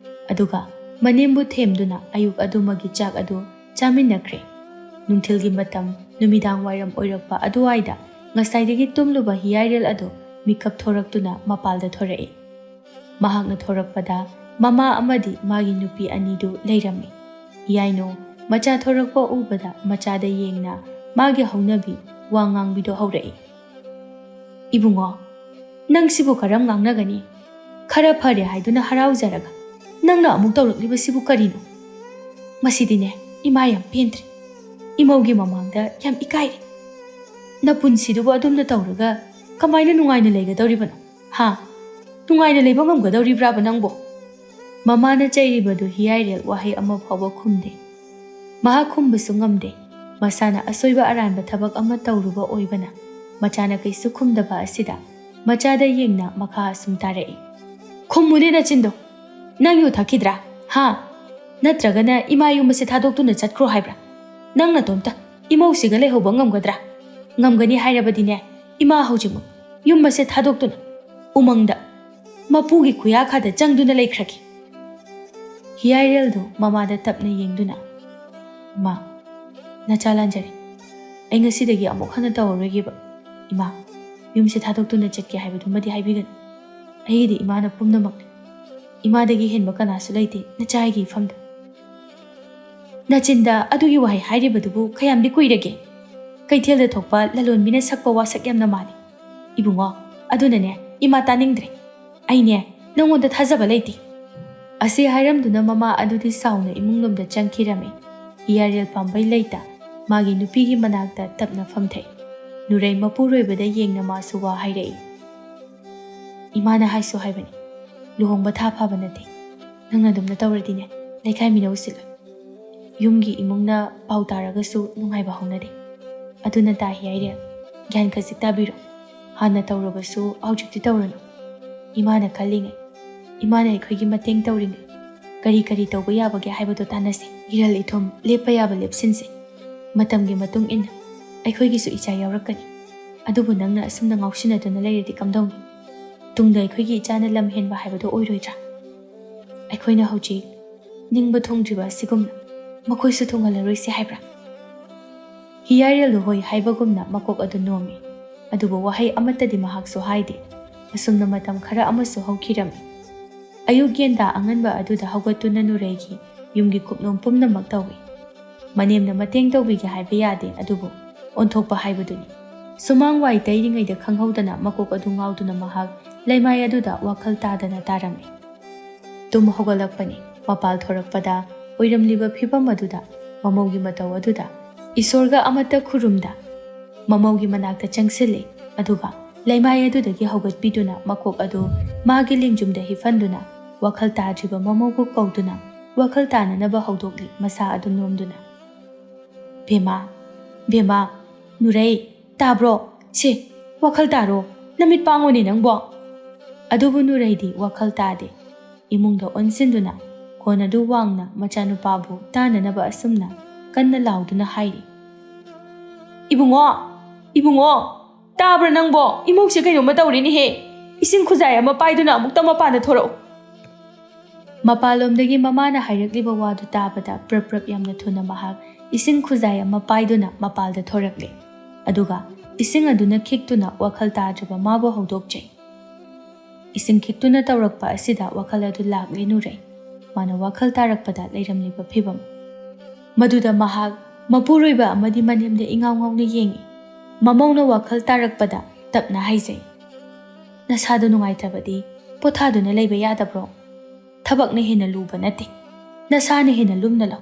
ꯑꯗꯨꯒ ꯃꯅꯦꯝꯕꯨ ꯊꯦꯝꯗꯨꯅ ꯑꯌꯨꯛ ꯑꯗꯨꯃꯒꯤ ꯆꯥꯛ ꯑꯗꯨ ꯆꯥꯃꯤꯟꯅꯈ꯭ꯔꯦ꯫ ꯅꯨꯡꯊꯤꯜꯒꯤ ꯃꯇꯝ, ꯅꯨꯃꯤꯗꯥꯡ ꯋꯥꯏꯔꯝ ꯑꯣꯏꯔꯛꯄ ꯑꯗꯨꯋꯥꯏꯗ ꯉꯁꯥꯏꯗꯒꯤ ꯇꯨꯝꯂꯨꯕ ꯍꯤꯌꯥꯏꯔꯦꯜ ꯑꯗꯨ ꯃꯤꯀꯞ ꯊꯣꯔꯛꯇꯨꯅ ꯃꯄꯥꯜꯗ ꯊꯣꯔꯛꯏ꯫ ꯃꯍꯥꯛꯅ ꯊꯣꯔꯛꯄꯗ ꯃꯃꯥ ꯑꯃꯗꯤ ꯃꯥꯒꯤ ꯅꯨꯄꯤ ꯑꯅꯤꯗꯨ ꯂꯩꯔꯝꯃꯤ꯫ ꯍꯤꯌꯥꯏꯅꯨ ꯃꯆꯥ ꯊꯣꯔꯛꯄ ꯎꯕꯗ ꯃꯆꯥꯗ ꯌꯦꯡꯅ ꯃꯥꯒꯤ ꯍꯧꯅꯕꯤ ꯋꯥ ꯉꯥꯡꯕꯤꯗꯣ ꯍꯧꯔꯛꯏ꯫ "ꯏꯕꯨꯡꯉꯣ, ꯅꯪ ꯁꯤꯕꯨ ꯀꯔꯝ ꯉꯥꯡꯅꯒꯅꯤ? ꯈꯔ ꯐꯔꯦ ꯍꯥꯏꯗꯨꯅ ꯍꯔꯥꯎꯖꯔꯒ ꯅꯪꯅ ꯑꯃꯨꯛ ꯇꯧꯔꯛꯂꯤꯕꯁꯤꯕꯨ ꯀꯔꯤꯅꯣ? ꯃꯁꯤꯗꯤꯅꯦ, ꯏꯃꯥ ꯌꯥꯝ ꯄꯦꯟꯗ꯭ꯔꯦ꯫ ꯏꯃꯧꯒꯤ ꯃꯃꯥꯡꯗ ꯌꯥꯝ ꯏꯀꯥꯏꯔꯦ꯫ ꯅꯄꯨꯟꯁꯤꯗꯨꯕꯨ ꯑꯗꯨꯝꯅ ꯇꯧꯔꯒ ꯀꯃꯥꯏꯅ ꯅꯨꯡꯉꯥꯏꯅ ꯂꯩꯒꯗꯧꯔꯤꯕꯅꯣ? ꯍꯥ? ꯅꯨꯡꯉꯥꯏꯅ ꯂꯩꯕ ꯉꯝꯒꯗꯧꯔꯤꯕ꯭ꯔꯥꯕ ꯅꯪꯕꯣ?" ꯃꯃꯥꯅ ꯆꯩꯔꯤꯕꯗꯨ ꯍꯤꯌꯥꯏꯔꯦꯜ ꯋꯥꯍꯩ ꯑꯃ ꯐꯥꯎꯕ ꯈꯨꯝꯗꯦ꯫ ꯃꯍꯥꯛ ꯈꯨꯝꯕꯁꯨ ꯉꯝꯗꯦ꯫ ꯃꯁꯥꯅ ꯑꯁꯣꯏꯕ ꯑꯔꯥꯟꯕ ꯊꯕꯛ ꯑꯃ ꯇꯧꯔꯨꯕ ꯑꯣꯏꯕꯅ ꯃꯆꯥꯅ ꯀꯩꯁꯨ ꯈꯨꯝꯗꯕ ꯑꯁꯤꯗ ꯃꯆꯥꯗ ꯌꯦꯡꯅ ꯃꯈꯥ ꯑꯁꯨꯝ ꯇꯥꯔꯛꯏ꯫ "ꯈꯨꯝꯃꯨꯅꯦ ꯅꯆꯤꯟꯗꯣ꯫ ꯅꯪ ꯌꯨ ꯊꯛꯈꯤꯗ꯭ꯔꯥ? ꯍꯥ? ꯅꯠꯇ꯭ꯔꯒꯅ ꯏꯃꯥ ꯌꯨꯝ ꯑꯁꯦ ꯊꯥꯗꯣꯛꯇꯨꯅ ꯆꯠꯈ꯭ꯔꯣ ꯍꯥꯏꯕ꯭ꯔꯥ? ꯅꯪ ꯅꯇꯣꯝꯇ ꯏꯃꯧꯁꯤꯒ ꯂꯩꯍꯧꯕ ꯉꯝꯒꯗ꯭ꯔꯥ? ꯉꯝꯒꯅꯤ ꯍꯥꯏꯔꯕꯗꯤꯅꯦ, ꯏꯃꯥ ꯍꯧꯖꯤꯛꯃꯛ ꯌꯨꯝ ꯑꯁꯦ ꯊꯥꯗꯣꯛꯇꯨꯅ ꯎꯃꯪꯗ ꯃꯄꯨꯒꯤ ꯈꯨꯌꯥꯈꯥꯗ ꯆꯪꯗꯨꯅ ꯂꯩꯈ꯭ꯔꯒꯦ꯫" ꯍꯤꯌꯥꯏꯔꯦꯜꯗꯨ ꯃꯃꯥꯗ ꯇꯞꯅ ꯌꯦꯡꯗꯨꯅ, "ꯏꯃꯥ, ꯅꯆꯥ ꯂꯥꯟꯖꯔꯦ꯫ ꯑꯩ ꯉꯁꯤꯗꯒꯤ ꯑꯃꯨꯛ ꯍꯟꯅ ꯇꯧꯔꯔꯣꯏꯒꯦꯕ꯫ ꯏꯃꯥ, ꯌꯨꯝꯁꯦ ꯊꯥꯗꯣꯛꯇꯨꯅ ꯆꯠꯀꯦ ꯍꯥꯏꯕꯗꯨꯃꯗꯤ ꯍꯥꯏꯕꯤꯒꯅꯨ꯫ ꯑꯩꯒꯤꯗꯤ ꯏꯃꯥꯅ ꯄꯨꯝꯅꯃꯛꯅꯤ꯫ ꯏꯃꯥꯗꯒꯤ ꯍꯦꯟꯕ ꯀꯅꯥꯁꯨ ꯂꯩꯇꯦ ꯅꯆꯥ ꯑꯩꯒꯤ ꯏꯐꯝꯗ꯫" "ꯅꯆꯤꯟꯗ ꯑꯗꯨꯒꯤ ꯋꯥꯍꯩ ꯍꯥꯏꯔꯤꯕꯗꯨꯕꯨ ꯀꯌꯥꯝꯗꯤ ꯀꯨꯏꯔꯒꯦ? ꯀꯩꯊꯦꯜꯗ ꯊꯣꯛꯄ ꯂꯂꯣꯟꯕꯤꯅ ꯁꯛꯄ ꯋꯥꯁꯛ ꯌꯥꯝꯅ ꯃꯥꯜꯂꯤ꯫ ꯏꯕꯨꯡꯉꯣ, ꯑꯗꯨꯅꯅꯦ, ꯏꯃꯥ ꯇꯥꯅꯤꯡꯗ꯭ꯔꯦ꯫ ꯑꯩꯅꯦ, ꯅꯪꯉꯣꯟꯗ ꯊꯥꯖꯕ ꯂꯩꯇꯦ꯫" ꯑꯁꯤ ꯍꯥꯏꯔꯝꯗꯨꯅ ꯃꯃꯥ ꯑꯗꯨꯗꯤ ꯁꯥꯎꯅ ꯏꯃꯨꯡꯂꯣꯝꯗ ꯆꯪꯈꯤꯔꯝꯃꯤ꯫ ꯍꯤꯌꯥꯔꯦꯜ ꯄꯥꯝꯕꯩ ꯂꯩꯇ ꯃꯥꯒꯤ ꯅꯨꯄꯤꯒꯤ ꯃꯅꯥꯛꯇ ꯇꯞꯅ ꯐꯝꯊꯩ꯫ ꯅꯨꯔꯩ ꯃꯄꯨꯔꯣꯏꯕꯗ ꯌꯦꯡꯅ ꯃꯥꯁꯨ ꯋꯥ ꯍꯥꯏꯔꯛꯏ꯫ "ꯏꯃꯥꯅ ꯍꯥꯏꯁꯨ ꯍꯥꯏꯕꯅꯤ, ꯂꯨꯍꯣꯡꯕ ꯊꯥ ꯐꯥꯕ ꯅꯠꯇꯦ꯫ ꯅꯪꯅ ꯑꯗꯨꯝꯅ ꯇꯧꯔꯗꯤꯅꯦ, ꯂꯩꯀꯥꯏ ꯃꯤꯅ ꯎꯁꯤꯠꯂꯣꯏ꯫ ꯌꯨꯝꯒꯤ ꯏꯃꯨꯡꯅ ꯄꯥꯎ ꯇꯥꯔꯒꯁꯨ ꯅꯨꯡꯉꯥꯏꯕ ꯍꯧꯅꯗꯦ꯫ ꯑꯗꯨꯅ ꯇꯥ ꯍꯤꯌꯥꯏꯔꯦꯜ, ꯒ꯭ꯌꯥꯟ ꯈꯖꯤꯛ ꯇꯥꯕꯤꯔꯣ꯫ ꯍꯥꯟꯅ ꯇꯧꯔꯕꯁꯨ ꯍꯧꯖꯤꯛꯇꯤ ꯇꯧꯔꯅꯨ꯫ ꯏꯃꯥꯅ ꯈꯜꯂꯤꯉꯩ, ꯏꯃꯥꯅ ꯑꯩꯈꯣꯏꯒꯤ ꯃꯇꯦꯡ ꯇꯧꯔꯤꯉꯩ, ꯀꯔꯤ ꯀꯔꯤ ꯇꯧꯕ ꯌꯥꯕꯒꯦ ꯍꯥꯏꯕꯗꯣ ꯇꯥꯟꯅꯁꯦ꯫ ꯏꯔꯜ ꯏꯊꯨꯝ ꯂꯦꯞꯄ ꯌꯥꯕ ꯂꯦꯞꯁꯤꯟꯁꯦ꯫ ꯃꯇꯝꯒꯤ ꯃꯇꯨꯡ ꯏꯟꯅ ꯑꯩꯈꯣꯏꯒꯤꯁꯨ ꯏꯆꯥ ꯌꯥꯎꯔꯛꯀꯅꯤ꯫ ꯑꯗꯨꯕꯨ ꯅꯪꯅ ꯑꯁꯨꯝꯅ ꯉꯥꯎꯁꯤꯟꯅꯗꯨꯅ ꯂꯩꯔꯗꯤ ꯀꯝꯗꯧꯅꯤ? ꯇꯨꯡꯗ ꯑꯩꯈꯣꯏꯒꯤ ꯏꯆꯥꯅ ꯂꯝ ꯍꯦꯟꯕ ꯍꯥꯏꯕꯗꯣ ꯑꯣꯏꯔꯣꯏꯗ꯭ꯔꯥ? ꯑꯩꯈꯣꯏꯅ ꯍꯧꯖꯤꯛ ꯅꯤꯡꯕ ꯊꯨꯡꯗ꯭ꯔꯤꯕ ꯑꯁꯤꯒꯨꯝꯅ ꯃꯈꯣꯏꯁꯨ ꯊꯨꯡꯍꯜꯂꯔꯣꯏꯁꯤ ꯍꯥꯏꯕ꯭ꯔꯥ? ꯍꯤꯌꯥꯏꯔꯦꯜꯗꯨ ꯍꯣꯏ ꯍꯥꯏꯕꯒꯨꯝꯅ ꯃꯀꯣꯛ ꯑꯗꯨ ꯅꯣꯝꯃꯤ꯫ ꯑꯗꯨꯕꯨ ꯋꯥꯍꯩ ꯑꯃꯠꯇꯗꯤ ꯃꯍꯥꯛꯁꯨ ꯍꯥꯏꯗꯦ꯫ ꯑꯁꯨꯝꯅ ꯃꯇꯝ ꯈꯔ ꯑꯃꯁꯨ ꯍꯧꯈꯤꯔꯝꯃꯤ꯫ ꯑꯌꯨꯛ ꯌꯦꯟꯗꯥ ꯑꯉꯟꯕ ꯑꯗꯨꯗ ꯍꯧꯒꯠꯇꯨꯅ ꯅꯨꯔꯩꯒꯤ ꯌꯨꯝꯒꯤ ꯀꯨꯞꯅꯣꯝ ꯄꯨꯝꯅꯃꯛ ꯇꯧꯏ꯫ ꯃꯅꯦꯝꯅ ꯃꯇꯦꯡ ꯇꯧꯕꯤꯒꯦ ꯍꯥꯏꯕ ꯌꯥꯗꯦ, ꯑꯗꯨꯕꯨ ꯑꯣꯟꯊꯣꯛꯄ ꯍꯥꯏꯕꯗꯨꯅꯤ꯫ ꯁꯨꯃꯥꯡ ꯋꯥꯏ ꯇꯩꯔꯤꯉꯩꯗ ꯈꯪꯍꯧꯗꯅ ꯃꯀꯣꯛ ꯑꯗꯨ ꯉꯥꯎꯗꯨꯅ ꯃꯍꯥꯛ ꯂꯩꯃꯥꯏ ꯑꯗꯨꯗ ꯋꯥꯈꯜ ꯇꯥꯗꯅ ꯇꯥꯔꯝꯃꯤ꯫ ꯇꯨꯝ ꯍꯧꯒꯠꯂꯛꯄꯅꯤ꯫ ꯃꯄꯥꯜ ꯊꯣꯔꯛꯄꯗ ꯑꯣꯏꯔꯝꯂꯤꯕ ꯐꯤꯕꯝ ꯑꯗꯨꯗ, ꯃꯃꯧꯒꯤ ꯃꯇꯧ ꯑꯗꯨꯗ, ꯏꯁꯣꯔꯒ ꯑꯃꯠꯇ ꯈꯨꯔꯨꯝꯗ, ꯃꯃꯧꯒꯤ ꯃꯅꯥꯛꯇ ꯆꯪꯁꯤꯜꯂꯤ꯫ ꯑꯗꯨꯒ ꯂꯩꯃꯥꯏ ꯑꯗꯨꯗꯒꯤ ꯍꯧꯒꯠꯄꯤꯗꯨꯅ ꯃꯀꯣꯛ ꯑꯗꯨ ꯃꯥꯒꯤ ꯂꯦꯡꯖꯨꯝꯗ ꯍꯤꯞꯍꯟꯗꯨꯅ ꯋꯥꯈꯜ ꯇꯥꯗ꯭ꯔꯤꯕ ꯃꯃꯧꯕꯨ ꯀꯧꯗꯨꯅ ꯋꯥꯈꯜ ꯇꯥꯅꯅꯕ ꯍꯧꯗꯣꯛꯂꯤ, ꯃꯁꯥ ꯑꯗꯨ ꯅꯣꯝꯗꯨꯅ꯫ "ꯕꯦꯃꯥ, ꯕꯦꯃꯥ, ꯅꯨꯔꯩ, ꯇꯥꯕ꯭ꯔꯣ? ꯁꯦ, ꯋꯥꯈꯜ ꯇꯥꯔꯣ, ꯅꯃꯤꯠ ꯄꯥꯡꯉꯨꯅꯦ ꯅꯪꯕꯣ!" ꯑꯗꯨꯕꯨ ꯅꯨꯔꯩꯗꯤ ꯋꯥꯈꯜ ꯇꯥꯗꯦ꯫ ꯏꯃꯨꯡꯗ ꯑꯣꯟꯁꯤꯟꯗꯨꯅ ꯈꯣꯟ ꯑꯗꯨ ꯋꯥꯡꯅ ꯃꯆꯥꯅꯨꯄꯥꯕꯨ ꯇꯥꯅꯅꯕ ꯑꯁꯨꯝꯅ ꯀꯟꯅ ꯂꯥꯎꯗꯨꯅ ꯍꯥꯏꯔꯤ꯫ "ꯏꯕꯨꯡꯉꯣ! ꯏꯕꯨꯡꯉꯣ! ꯇꯥꯕ꯭ꯔꯥ ꯅꯪꯕꯣ? ꯏꯃꯧꯁꯦ ꯀꯩꯅꯣꯝꯃ ꯇꯧꯔꯦꯅꯦꯍꯦ! ꯏꯁꯤꯡ ꯈꯨꯖꯥꯏ ꯑꯃ ꯄꯥꯏꯗꯨꯅ ꯑꯃꯨꯛꯇ ꯃꯄꯥꯟꯗ ꯊꯣꯔꯛꯎ!" ꯃꯄꯥꯟꯂꯣꯝꯗꯒꯤ ꯃꯃꯥꯅ ꯍꯥꯏꯔꯛꯂꯤꯕ ꯋꯥꯗꯨ ꯇꯥꯕꯗ ꯄ꯭ꯔꯞ ꯄ꯭ꯔꯞ ꯌꯥꯝꯅ ꯊꯨꯅ ꯃꯍꯥꯛ ꯏꯁꯤꯡ ꯈꯨꯖꯥꯏ ꯑꯃ ꯄꯥꯏꯗꯨꯅ ꯃꯄꯥꯜꯗ ꯊꯣꯔꯛꯂꯦ꯫ ꯑꯗꯨꯒ ꯏꯁꯤꯡ ꯑꯗꯨꯅ ꯈꯤꯛꯇꯨꯅ ꯋꯥꯈꯜ ꯇꯥꯗ꯭ꯔꯕ ꯃꯥꯕꯨ ꯍꯧꯗꯣꯛꯆꯩ꯫ ꯏꯁꯤꯡ ꯈꯤꯛꯇꯨꯅ ꯇꯧꯔꯛꯄ ꯑꯁꯤꯗ ꯋꯥꯈꯜ ꯑꯗꯨ ꯂꯥꯛꯂꯦ ꯅꯨꯔꯩ꯫ ꯃꯥꯅ ꯋꯥꯈꯜ ꯇꯥꯔꯛꯄꯗ ꯂꯩꯔꯝꯂꯤꯕ ꯐꯤꯕꯝ꯫ ꯃꯗꯨꯗ ꯃꯍꯥꯛ ꯃꯄꯨꯔꯣꯏꯕ ꯑꯃꯗꯤ ꯃꯅꯦꯝꯗ ꯏꯉꯥꯎ ꯉꯥꯎꯅ ꯌꯦꯡꯏ꯫ ꯃꯃꯧꯅ ꯋꯥꯈꯜ ꯇꯥꯔꯛꯄꯗ ꯇꯞꯅ ꯍꯥꯏꯖꯩ, "ꯅꯁꯥꯗꯨ ꯅꯨꯡꯉꯥꯏꯇ꯭ꯔꯕꯗꯤ ꯄꯣꯊꯥꯗꯨꯅ ꯂꯩꯕ ꯌꯥꯗꯕ꯭ꯔꯣ? ꯊꯕꯛꯅ ꯍꯦꯟꯅ ꯂꯨꯕ ꯅꯠꯇꯦ꯫ ꯅꯁꯥꯅ ꯍꯦꯟꯅ ꯂꯨꯝꯅ ꯂꯧ꯫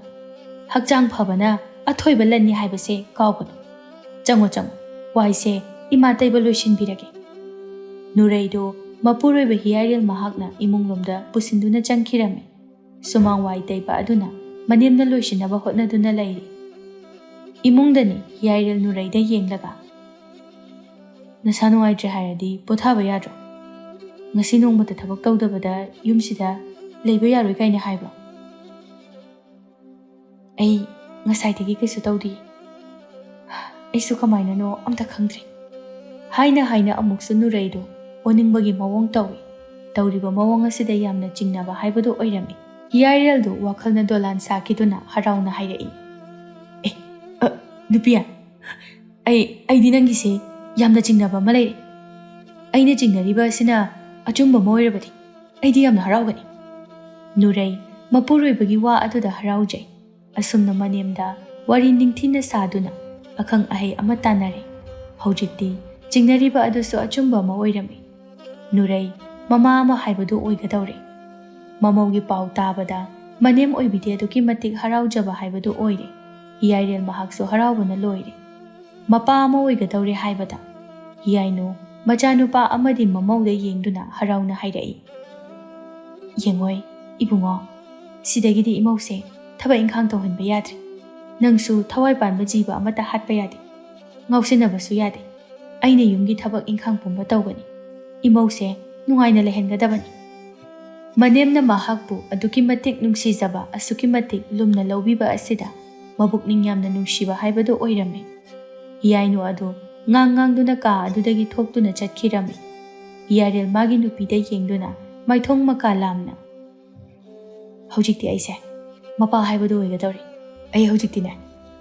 ꯍꯛꯆꯥꯡ ꯐꯕꯅ ꯑꯊꯣꯏꯕ ꯂꯟꯅꯤ ꯍꯥꯏꯕꯁꯦ ꯀꯥꯎꯒꯅꯨ꯫ ꯆꯪꯉꯣ, ꯆꯪꯉꯣ, ꯋꯥꯏꯁꯦ ꯏꯃꯥ ꯇꯩꯕ ꯂꯣꯏꯁꯤꯟꯕꯤꯔꯒꯦ꯫" ꯅꯨꯔꯩꯗꯨ ꯃꯄꯨꯔꯣꯏꯕ ꯍꯤꯌꯥꯏꯔꯦꯜ ꯃꯍꯥꯛꯅ ꯏꯃꯨꯡꯂꯣꯝꯗ ꯄꯨꯁꯤꯟꯗꯨꯅ ꯆꯪꯈꯤꯔꯝꯃꯤ꯫ ꯁꯨꯃꯥꯡ ꯋꯥꯏ ꯇꯩꯕ ꯑꯗꯨꯅ ꯃꯅꯦꯝꯅ ꯂꯣꯏꯁꯤꯟꯅꯕ ꯍꯣꯠꯅꯗꯨꯅ ꯂꯩꯔꯤ꯫ ꯏꯃꯨꯡꯗꯅꯤ ꯍꯤꯌꯥꯏꯔꯦꯜ ꯅꯨꯔꯩꯗ ꯌꯦꯡꯂꯒ, "ꯅꯁꯥ ꯅꯨꯡꯉꯥꯏꯇ꯭ꯔꯦ ꯍꯥꯏꯔꯗꯤ ꯄꯣꯊꯥꯕ ꯌꯥꯗ꯭ꯔꯣ? ꯉꯁꯤ ꯅꯣꯡꯃꯇ ꯊꯕꯛ ꯇꯧꯗꯕꯗ ꯌꯨꯝꯁꯤꯗ ꯂꯩꯕ ꯌꯥꯔꯣꯏ ꯀꯥꯏꯅ ꯍꯥꯏꯕ꯭ꯔꯣ? ꯑꯩ ꯉꯁꯥꯏꯗꯒꯤ ꯀꯩꯁꯨ ꯇꯧꯗꯦ꯫ ꯑꯩꯁꯨ ꯀꯃꯥꯏꯅꯅꯣ ꯑꯝꯇ ꯈꯪꯗ꯭ꯔꯦ꯫ ꯍꯥꯏꯅ ꯍꯥꯏꯅ ꯑꯃꯨꯛꯁꯨ ꯅꯨꯔꯩꯗꯨ ꯑꯣꯅꯤꯡꯕꯒꯤ ꯃꯑꯣꯡ ꯇꯧꯏ꯫ ꯇꯧꯔꯤꯕ ꯃꯑꯣꯡ ꯑꯁꯤꯗ ꯌꯥꯝꯅ ꯆꯤꯡꯅꯕ ꯍꯥꯏꯕꯗꯨ ꯑꯣꯏꯔꯝꯃꯤ꯫ ꯍꯤꯌꯥꯏꯔꯦꯜꯗꯨ ꯋꯥꯈꯜꯅ ꯗꯣꯂꯥꯟ ꯁꯥꯈꯤꯗꯨꯅ ꯍꯔꯥꯎꯅ ꯍꯥꯏꯔꯛꯏ, "ꯑꯦ, ꯑ, ꯅꯨꯄꯤ, ꯑꯩ, ꯑꯩꯗꯤ ꯅꯪꯒꯤꯁꯦ ꯌꯥꯝꯅ ꯆꯤꯡꯅꯕ ꯑꯃ ꯂꯩꯔꯦ꯫ ꯑꯩꯅ ꯆꯤꯡꯅꯔꯤꯕ ꯑꯁꯤꯅ ꯑꯆꯨꯝꯕ ꯑꯃ ꯑꯣꯏꯔꯕꯗꯤ ꯑꯩꯗꯤ ꯌꯥꯝꯅ ꯍꯔꯥꯎꯒꯅꯤ꯫" ꯅꯨꯔꯩ ꯃꯄꯨꯔꯣꯏꯕꯒꯤ ꯋꯥ ꯑꯗꯨꯗ ꯍꯔꯥꯎꯖꯩ꯫ ꯑꯁꯨꯝꯅ ꯃꯅꯦꯝꯗ ꯋꯥꯔꯤ ꯅꯤꯡꯊꯤꯅ ꯁꯥꯗꯨꯅ ꯑꯈꯪ ꯑꯍꯩ ꯑꯃ ꯇꯥꯟꯅꯔꯦ꯫ ꯍꯧꯖꯤꯛꯇꯤ ꯆꯤꯡꯅꯔꯤꯕ ꯑꯗꯨꯁꯨ ꯑꯆꯨꯝꯕ ꯑꯃ ꯑꯣꯏꯔꯝꯃꯤ꯫ ꯅꯨꯔꯩ ꯃꯃꯥ ꯑꯃ ꯍꯥꯏꯕꯗꯨ ꯑꯣꯏꯒꯗꯧꯔꯦ꯫ ꯃꯃꯧꯒꯤ ꯄꯥꯎ ꯇꯥꯕꯗ ꯃꯅꯦꯝ ꯑꯣꯏꯕꯤꯗꯤ ꯑꯗꯨꯛꯀꯤ ꯃꯇꯤꯛ ꯍꯔꯥꯎꯖꯕ ꯍꯥꯏꯕꯗꯨ ꯑꯣꯏꯔꯦ꯫ ꯍꯤꯌꯥꯏꯔꯦꯜ ꯃꯍꯥꯛꯁꯨ ꯍꯔꯥꯎꯕꯅ ꯂꯣꯏꯔꯦ꯫ ꯃꯄꯥ ꯑꯃ ꯑꯣꯏꯒꯗꯧꯔꯦ ꯍꯥꯏꯕꯗ ꯍꯤꯌꯥꯏꯅꯨ ꯃꯆꯥꯅꯨꯄꯥ ꯑꯃꯗꯤ ꯃꯃꯧꯗ ꯌꯦꯡꯗꯨꯅ ꯍꯔꯥꯎꯅ ꯍꯥꯏꯔꯛꯏ, "ꯌꯦꯡꯉꯣꯏ ꯏꯕꯨꯡꯉꯣ, ꯁꯤꯗꯒꯤꯗꯤ ꯏꯃꯧꯁꯦ ꯊꯕꯛ ꯏꯪꯈꯥꯡ ꯇꯧꯍꯟꯕ ꯌꯥꯗ꯭ꯔꯦ꯫ ꯅꯪꯁꯨ ꯊꯋꯥꯏ ꯄꯥꯟꯕ ꯖꯤꯕ ꯑꯃꯠꯇ ꯍꯥꯠꯄ ꯌꯥꯗꯦ, ꯉꯥꯎꯁꯤꯟꯅꯕꯁꯨ ꯌꯥꯗꯦ꯫ ꯑꯩꯅ ꯌꯨꯝꯒꯤ ꯊꯕꯛ ꯏꯪꯈꯥꯡ ꯄꯨꯝꯕ ꯇꯧꯒꯅꯤ꯫ ꯏꯃꯧꯁꯦ ꯅꯨꯡꯉꯥꯏꯅ ꯂꯩꯍꯟꯒꯗꯕꯅꯤ꯫" ꯃꯅꯦꯝꯅ ꯃꯍꯥꯛꯄꯨ ꯑꯗꯨꯛꯀꯤ ꯃꯇꯤꯛ ꯅꯨꯡꯁꯤꯖꯕ, ꯑꯁꯨꯛꯀꯤ ꯃꯇꯤꯛ ꯂꯨꯝꯅ ꯂꯧꯕꯤꯕ ꯑꯁꯤꯗ ꯃꯕꯨꯛꯅꯤꯡ ꯌꯥꯝꯅ ꯅꯨꯡꯁꯤꯕ ꯍꯥꯏꯕꯗꯨ ꯑꯣꯏꯔꯝꯃꯤ꯫ ꯍꯤꯌꯥꯏꯅꯨ ꯑꯗꯨ ꯉꯥꯡ ꯉꯥꯡꯗꯨꯅ ꯀꯥ ꯑꯗꯨꯗꯒꯤ ꯊꯣꯛꯇꯨꯅ ꯆꯠꯈꯤꯔꯝꯃꯤ꯫ ꯍꯤꯌꯥꯏꯔꯦꯜ ꯃꯥꯒꯤ ꯅꯨꯄꯤꯗ ꯌꯦꯡꯗꯨꯅ ꯃꯥꯏꯊꯣꯡ ꯃꯀꯥ ꯂꯥꯝꯅ, "ꯍꯧꯖꯤꯛꯇꯤ ꯑꯩꯁꯦ ꯃꯄꯥ ꯍꯥꯏꯕꯗꯨ ꯑꯣꯏꯒꯗꯧꯔꯤ꯫ ꯑꯩ ꯍꯧꯖꯤꯛꯇꯤꯅꯦ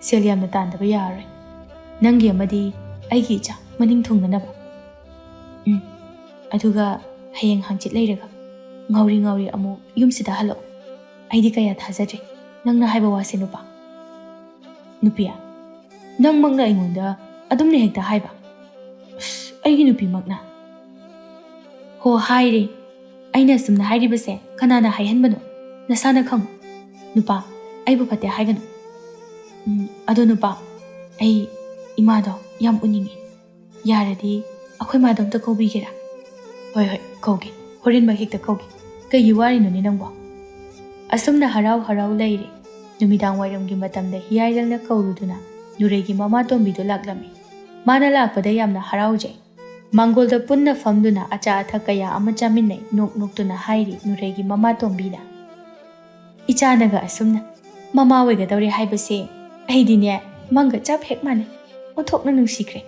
ꯁꯦꯜ ꯌꯥꯝꯅ ꯇꯥꯟꯗꯕ ꯌꯥꯔꯔꯣꯏ꯫ ꯅꯪꯒꯤ ꯑꯃꯗꯤ ꯑꯩꯒꯤ ꯏꯆꯥ ꯃꯅꯤꯡ ꯊꯨꯡꯅꯅꯕ꯫ ꯎꯝ, ꯑꯗꯨꯒ ꯍꯌꯦꯡ ꯍꯪꯆꯤꯠ ꯂꯩꯔꯒ ꯉꯥꯎꯔꯤ ꯉꯥꯎꯔꯤ ꯑꯃꯨꯛ ꯌꯨꯝꯁꯤꯗ ꯍꯜꯂꯛꯑꯣ꯫ ꯑꯩꯗꯤ ꯀꯌꯥ ꯊꯥꯖꯗ꯭ꯔꯦ ꯅꯪꯅ ꯍꯥꯏꯕ ꯋꯥꯁꯦ, ꯅꯨꯄꯥ꯫" "ꯅꯨꯄꯤ, ꯅꯪꯃꯛꯅ ꯑꯩꯉꯣꯟꯗ ꯑꯗꯨꯝꯅ ꯍꯦꯛꯇ ꯍꯥꯏꯕ?" "ꯑꯁ, ꯑꯩꯒꯤ ꯅꯨꯄꯤꯃꯛꯅ?" "ꯍꯣ, ꯍꯥꯏꯔꯦ꯫ ꯑꯩꯅ ꯑꯁꯨꯝꯅ ꯍꯥꯏꯔꯤꯕꯁꯦ ꯀꯅꯥꯅ ꯍꯥꯏꯍꯟꯕꯅꯣ? ꯅꯁꯥꯅ ꯈꯪꯉꯨ꯫ ꯅꯨꯄꯥ, ꯑꯩꯕꯨ ꯐꯠꯇꯦ ꯍꯥꯏꯒꯅꯨ꯫ ꯎꯝ, ꯑꯗꯣ ꯅꯨꯄꯥ, ꯑꯩ ꯏꯃꯥꯗꯣ ꯌꯥꯝ ꯎꯅꯤꯡꯉꯤ꯫ ꯌꯥꯔꯗꯤ ꯑꯩꯈꯣꯏ ꯃꯥꯗꯣ ꯑꯝꯇ ꯀꯧꯕꯤꯒꯦꯔꯥ?" "ꯍꯣꯏ, ꯍꯣꯏ, ꯀꯧꯒꯦ꯫ ꯍꯣꯔꯦꯟꯃꯛ ꯍꯦꯛꯇ ꯀꯧꯒꯦ꯫ ꯀꯩꯒꯤ ꯋꯥꯔꯤꯅꯣꯅꯦ ꯅꯪꯕꯣ?" ꯑꯁꯨꯝꯅ ꯍꯔꯥꯎ ꯍꯔꯥꯎ ꯂꯩꯔꯦ꯫ ꯅꯨꯃꯤꯗꯥꯡ ꯋꯥꯏꯔꯝꯒꯤ ꯃꯇꯝꯗ ꯍꯤꯌꯥꯏꯔꯦꯜꯅ ꯀꯧꯔꯨꯗꯨꯅ ꯅꯨꯔꯩꯒꯤ ꯃꯃꯥ ꯇꯣꯝꯕꯤꯗꯨ ꯂꯥꯛꯂꯝꯃꯤ꯫ ꯃꯥꯅ ꯂꯥꯛꯄꯗ ꯌꯥꯝꯅ ꯍꯔꯥꯎꯖꯩ꯫ ꯃꯥꯡꯒꯣꯜꯗ ꯄꯨꯟꯅ ꯐꯝꯗꯨꯅ ꯑꯆꯥ ꯑꯊꯛ ꯀꯌꯥ ꯑꯃ ꯆꯥꯃꯤꯟꯅꯩ꯫ ꯅꯣꯛ ꯅꯣꯛꯇꯨꯅ ꯍꯥꯏꯔꯤ ꯅꯨꯔꯩꯒꯤ ꯃꯃꯥ ꯇꯣꯝꯕꯤꯅ, "ꯏꯆꯥꯅꯒ ꯑꯁꯨꯝꯅ ꯃꯃꯥ ꯑꯣꯏꯒꯗꯧꯔꯦ ꯍꯥꯏꯕꯁꯦ ꯑꯩꯗꯤꯅꯦ ꯃꯪꯒ ꯆꯞ ꯍꯦꯛ ꯃꯥꯟꯅꯩ꯫ ꯑꯣꯟꯊꯣꯛꯅ ꯅꯨꯡꯁꯤꯈ꯭ꯔꯦ꯫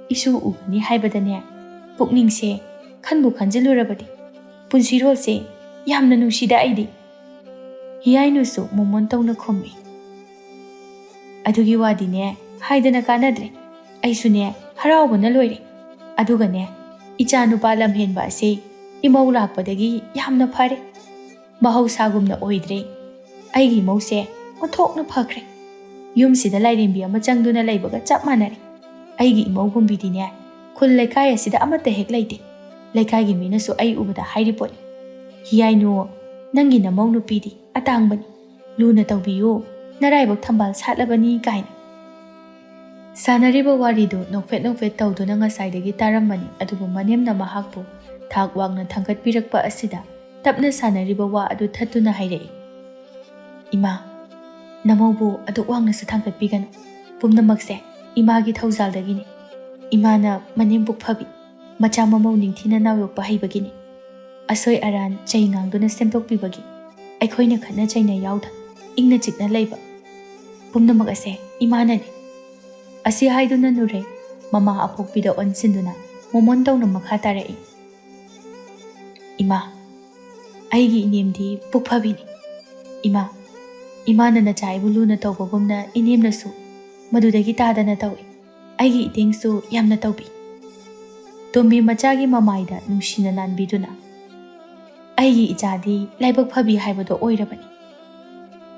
ꯏꯁꯨ ꯎꯒꯅꯤ ꯍꯥꯏꯕꯗꯅꯦ ꯄꯨꯛꯅꯤꯡꯁꯦ ꯈꯟꯕꯨ ꯈꯟꯖꯤꯜꯂꯨꯔꯕꯗꯤ ꯄꯨꯟꯁꯤꯔꯣꯜꯁꯦ ꯌꯥꯝꯅ ꯅꯨꯡꯁꯤꯗ ꯑꯩꯗꯤ"꯫ ꯍꯤꯌꯥꯏꯅꯨꯁꯨ ꯃꯣꯃꯣꯟ ꯇꯧꯅ ꯈꯨꯝꯃꯤ꯫ "ꯑꯗꯨꯒꯤ ꯋꯥꯗꯤꯅꯦ ꯍꯥꯏꯗꯅ ꯀꯥꯟꯅꯗ꯭ꯔꯦ꯫ ꯑꯩꯁꯨꯅꯦ ꯍꯔꯥꯎꯕꯅ ꯂꯣꯏꯔꯦ꯫ ꯑꯗꯨꯒꯅꯦ ꯏꯆꯥ ꯅꯨꯄꯥ ꯂꯝꯍꯦꯟꯕ ꯑꯁꯤ ꯏꯃꯧ ꯂꯥꯛꯄꯗꯒꯤ ꯌꯥꯝꯅ ꯐꯔꯦ꯫ ꯃꯍꯧꯁꯥꯒꯨꯝꯅ ꯑꯣꯏꯗ꯭ꯔꯦ꯫ ꯑꯩꯒꯤ ꯏꯃꯧꯁꯦ ꯑꯣꯟꯊꯣꯛꯅ ꯐꯈ꯭ꯔꯦ꯫ ꯌꯨꯝꯁꯤꯗ ꯂꯥꯏꯔꯦꯝꯕꯤ ꯑꯃ ꯆꯪꯗꯨꯅ ꯂꯩꯕꯒ ꯆꯞ ꯃꯥꯟꯅꯔꯦ꯫ ꯑꯩꯒꯤ ꯏꯃꯧꯒꯨꯝꯕꯤꯗꯤꯅꯦ ꯈꯨꯜ ꯂꯩꯀꯥꯏ ꯑꯁꯤꯗ ꯑꯃꯠꯇ ꯍꯦꯛ ꯂꯩꯇꯦ꯫ ꯂꯩꯀꯥꯏꯒꯤ ꯃꯤꯅꯁꯨ ꯑꯩ ꯎꯕꯗ ꯍꯥꯏꯔꯤ ꯄꯣꯠꯅꯤ꯫ ꯍꯤꯌꯥꯏꯅꯨ, ꯅꯪꯒꯤ ꯅꯃꯧ ꯅꯨꯄꯤꯗꯤ ꯑꯇꯥꯡꯕꯅꯤ꯫ ꯂꯨꯅ ꯇꯧꯕꯤꯌꯨ꯫ ꯅꯔꯥꯏꯕꯛ ꯊꯝꯕꯥꯜ ꯁꯥꯠꯂꯕꯅꯤ" ꯀꯥꯏꯅ꯫ ꯁꯥꯟꯅꯔꯤꯕ ꯋꯥꯔꯤꯗꯨ ꯅꯣꯛꯐꯦꯠ ꯅꯣꯛꯐꯦꯠ ꯇꯧꯗꯨꯅ ꯉꯁꯥꯏꯗꯒꯤ ꯇꯥꯔꯝꯕꯅꯤ, ꯑꯗꯨꯕꯨ ꯃꯅꯦꯝꯅ ꯃꯍꯥꯛꯄꯨ ꯊꯥꯛ ꯋꯥꯡꯅ ꯊꯥꯡꯒꯠꯄꯤꯔꯛꯄ ꯑꯁꯤꯗ ꯇꯞꯅ ꯁꯥꯟꯅꯔꯤꯕ ꯋꯥ ꯑꯗꯨ ꯊꯠꯇꯨꯅ ꯍꯥꯏꯔꯛꯏ, "ꯏꯃꯥ, ꯅꯃꯧꯕꯨ ꯑꯗꯨꯛ ꯋꯥꯡꯅꯁꯨ ꯊꯥꯡꯒꯠꯄꯤꯒꯅꯨ꯫ ꯄꯨꯝꯅꯃꯛꯁꯦ ꯏꯃꯥꯒꯤ ꯊꯧꯖꯥꯜꯗꯒꯤꯅꯤ꯫ ꯏꯃꯥꯅ ꯃꯅꯦꯝ ꯄꯨꯛ ꯐꯕꯤ, ꯃꯆꯥ ꯃꯃꯧ ꯅꯤꯡꯊꯤꯅ ꯅꯥꯎ ꯌꯣꯛꯄ ꯍꯩꯕꯒꯤꯅꯤ꯫ ꯑꯁꯣꯏ ꯑꯔꯥꯟ ꯆꯩ ꯉꯥꯡꯗꯨꯅ ꯁꯦꯝꯗꯣꯛꯄꯤꯕꯒꯤ ꯑꯩꯈꯣꯏꯅ ꯈꯠꯅ ꯆꯩꯅ ꯌꯥꯎꯗ ꯏꯪꯅ ꯆꯤꯛꯅ ꯂꯩꯕ ꯄꯨꯝꯅꯃꯛ ꯑꯁꯦ ꯏꯃꯥꯅꯅꯤ"꯫ ꯑꯁꯤ ꯍꯥꯏꯗꯨꯅ ꯅꯨꯔꯩ ꯃꯃꯥ ꯑꯄꯣꯛꯄꯤꯗ ꯑꯣꯟꯁꯤꯟꯗꯨꯅ ꯃꯣꯃꯣꯟ ꯇꯧꯅ ꯃꯈꯥ ꯇꯥꯔꯛꯏ, "ꯏꯃꯥ, ꯑꯩꯒꯤ ꯏꯅꯦꯝꯗꯤ ꯄꯨꯛ ꯐꯕꯤꯅꯤ꯫ ꯏꯃꯥ, ꯏꯃꯥꯅ ꯅꯆꯥ ꯑꯩꯕꯨ ꯂꯨꯅ ꯇꯧꯕꯒꯨꯝꯅ ꯏꯅꯦꯝꯅꯁꯨ ꯃꯗꯨꯗꯒꯤ ꯇꯥꯗꯅ ꯇꯧꯏ꯫ ꯑꯩꯒꯤ ꯏꯇꯦꯡꯁꯨ ꯌꯥꯝꯅ ꯇꯧꯕꯤ"꯫ ꯇꯣꯝꯕꯤ ꯃꯆꯥꯒꯤ ꯃꯃꯥꯏꯗ ꯅꯨꯡꯁꯤꯅ ꯅꯥꯟꯕꯤꯗꯨꯅ, "ꯑꯩꯒꯤ ꯏꯆꯥꯗꯤ ꯂꯥꯏꯕꯛ ꯐꯕꯤ ꯍꯥꯏꯕꯗꯣ ꯑꯣꯏꯔꯕꯅꯤ꯫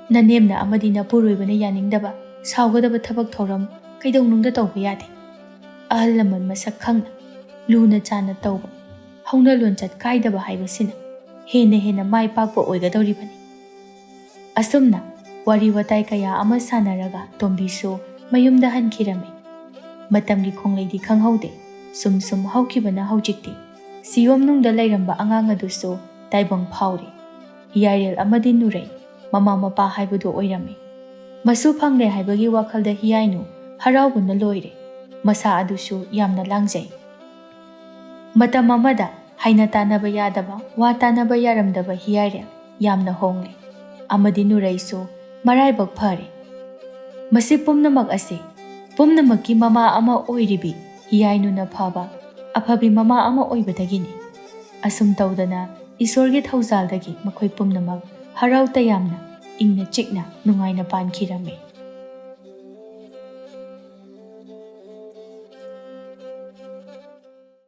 ꯅꯅꯦꯝꯅ ꯑꯃꯗꯤ ꯅꯄꯨꯔꯣꯏꯕꯅ ꯌꯥꯅꯤꯡꯗꯕ, ꯁꯥꯎꯒꯗꯕ ꯊꯕꯛ ꯊꯧꯔꯝ ꯀꯩꯗꯧꯅꯨꯡꯗ ꯇꯧꯕ ꯌꯥꯗꯦ꯫ ꯑꯍꯜ ꯂꯃꯟ ꯃꯁꯛ ꯈꯪꯅ, ꯂꯨꯅ ꯆꯥꯟꯅ ꯇꯧꯕ, ꯍꯧꯅ ꯂꯣꯟꯆꯠ ꯀꯥꯏꯗꯕ ꯍꯥꯏꯕꯁꯤꯅ ꯍꯦꯟꯅ ꯍꯦꯟꯅ ꯃꯥꯏ ꯄꯥꯛꯄ ꯑꯣꯏꯒꯗꯧꯔꯤꯕꯅꯤ"꯫ ꯑꯁꯨꯝꯅ ꯋꯥꯔꯤ ꯋꯥꯇꯥꯏ ꯀꯌꯥ ꯑꯃ ꯁꯥꯟꯅꯔꯒ ꯇꯣꯝꯕꯤꯁꯨ ꯃꯌꯨꯝꯗ ꯍꯟꯈꯤꯔꯝꯃꯤ꯫ ꯃꯇꯝꯒꯤ ꯈꯣꯡꯂꯩꯗꯤ ꯈꯪꯍꯧꯗꯦ꯫ ꯁꯨꯝ ꯁꯨꯝ ꯍꯧꯈꯤꯕꯅ ꯍꯧꯖꯤꯛꯇꯤ ꯁꯤꯌꯣꯝꯅꯨꯡꯗ ꯂꯩꯔꯝꯕ ꯑꯉꯥꯡ ꯑꯗꯨꯁꯨ ꯇꯥꯏꯕꯪ ꯐꯥꯎꯔꯦ꯫ ꯍꯤꯌꯥꯏꯔꯦꯜ ꯑꯃꯗꯤ ꯅꯨꯔꯩ ꯃꯃꯥ ꯃꯄꯥ ꯍꯥꯏꯕꯗꯨ ꯑꯣꯏꯔꯝꯃꯤ꯫ ꯃꯁꯨ ꯐꯪꯂꯦ ꯍꯥꯏꯕꯒꯤ ꯋꯥꯈꯜꯗ ꯍꯤꯌꯥꯏꯅꯨ ꯍꯔꯥꯎꯕꯅ ꯂꯣꯏꯔꯦ꯫ ꯃꯁꯥ ꯑꯗꯨꯁꯨ ꯌꯥꯝꯅ ꯂꯥꯡꯖꯩ꯫ ꯃꯇꯝ ꯑꯃꯗ ꯍꯥꯏꯅ ꯇꯥꯅꯕ ꯌꯥꯗꯕ, ꯋꯥ ꯇꯥꯅꯕ ꯌꯥꯔꯝꯗꯕ ꯍꯤꯌꯥꯏꯔꯦꯜ ꯌꯥꯝꯅ ꯍꯣꯡꯂꯦ, ꯑꯃꯗꯤ ꯅꯨꯔꯩꯁꯨ ꯃꯔꯥꯏꯕꯛ ꯐꯔꯦ꯫ ꯃꯁꯤ ꯄꯨꯝꯅꯃꯛ ꯑꯁꯤ ꯄꯨꯝꯅꯃꯛꯀꯤ ꯃꯃꯥ ꯑꯃ ꯑꯣꯏꯔꯤꯕꯤ ꯍꯤꯌꯥꯏꯅꯨꯅ ꯐꯕ, ꯑꯐꯕꯤ ꯃꯃꯥ ꯑꯃ ꯑꯣꯏꯕꯗꯒꯤꯅꯤ꯫ ꯑꯁꯨꯝ ꯇꯧꯗꯅ ꯏꯁꯣꯔꯒꯤ ꯊꯧꯖꯥꯜꯗꯒꯤ ꯃꯈꯣꯏ ꯄꯨꯝꯅꯃꯛ ꯍꯔꯥꯎ ꯇꯌꯥꯝꯅ, ꯏꯪꯅ ꯆꯤꯛꯅ, ꯅꯨꯡꯉꯥꯏꯅ ꯄꯥꯟꯈꯤꯔꯝꯃꯤ꯫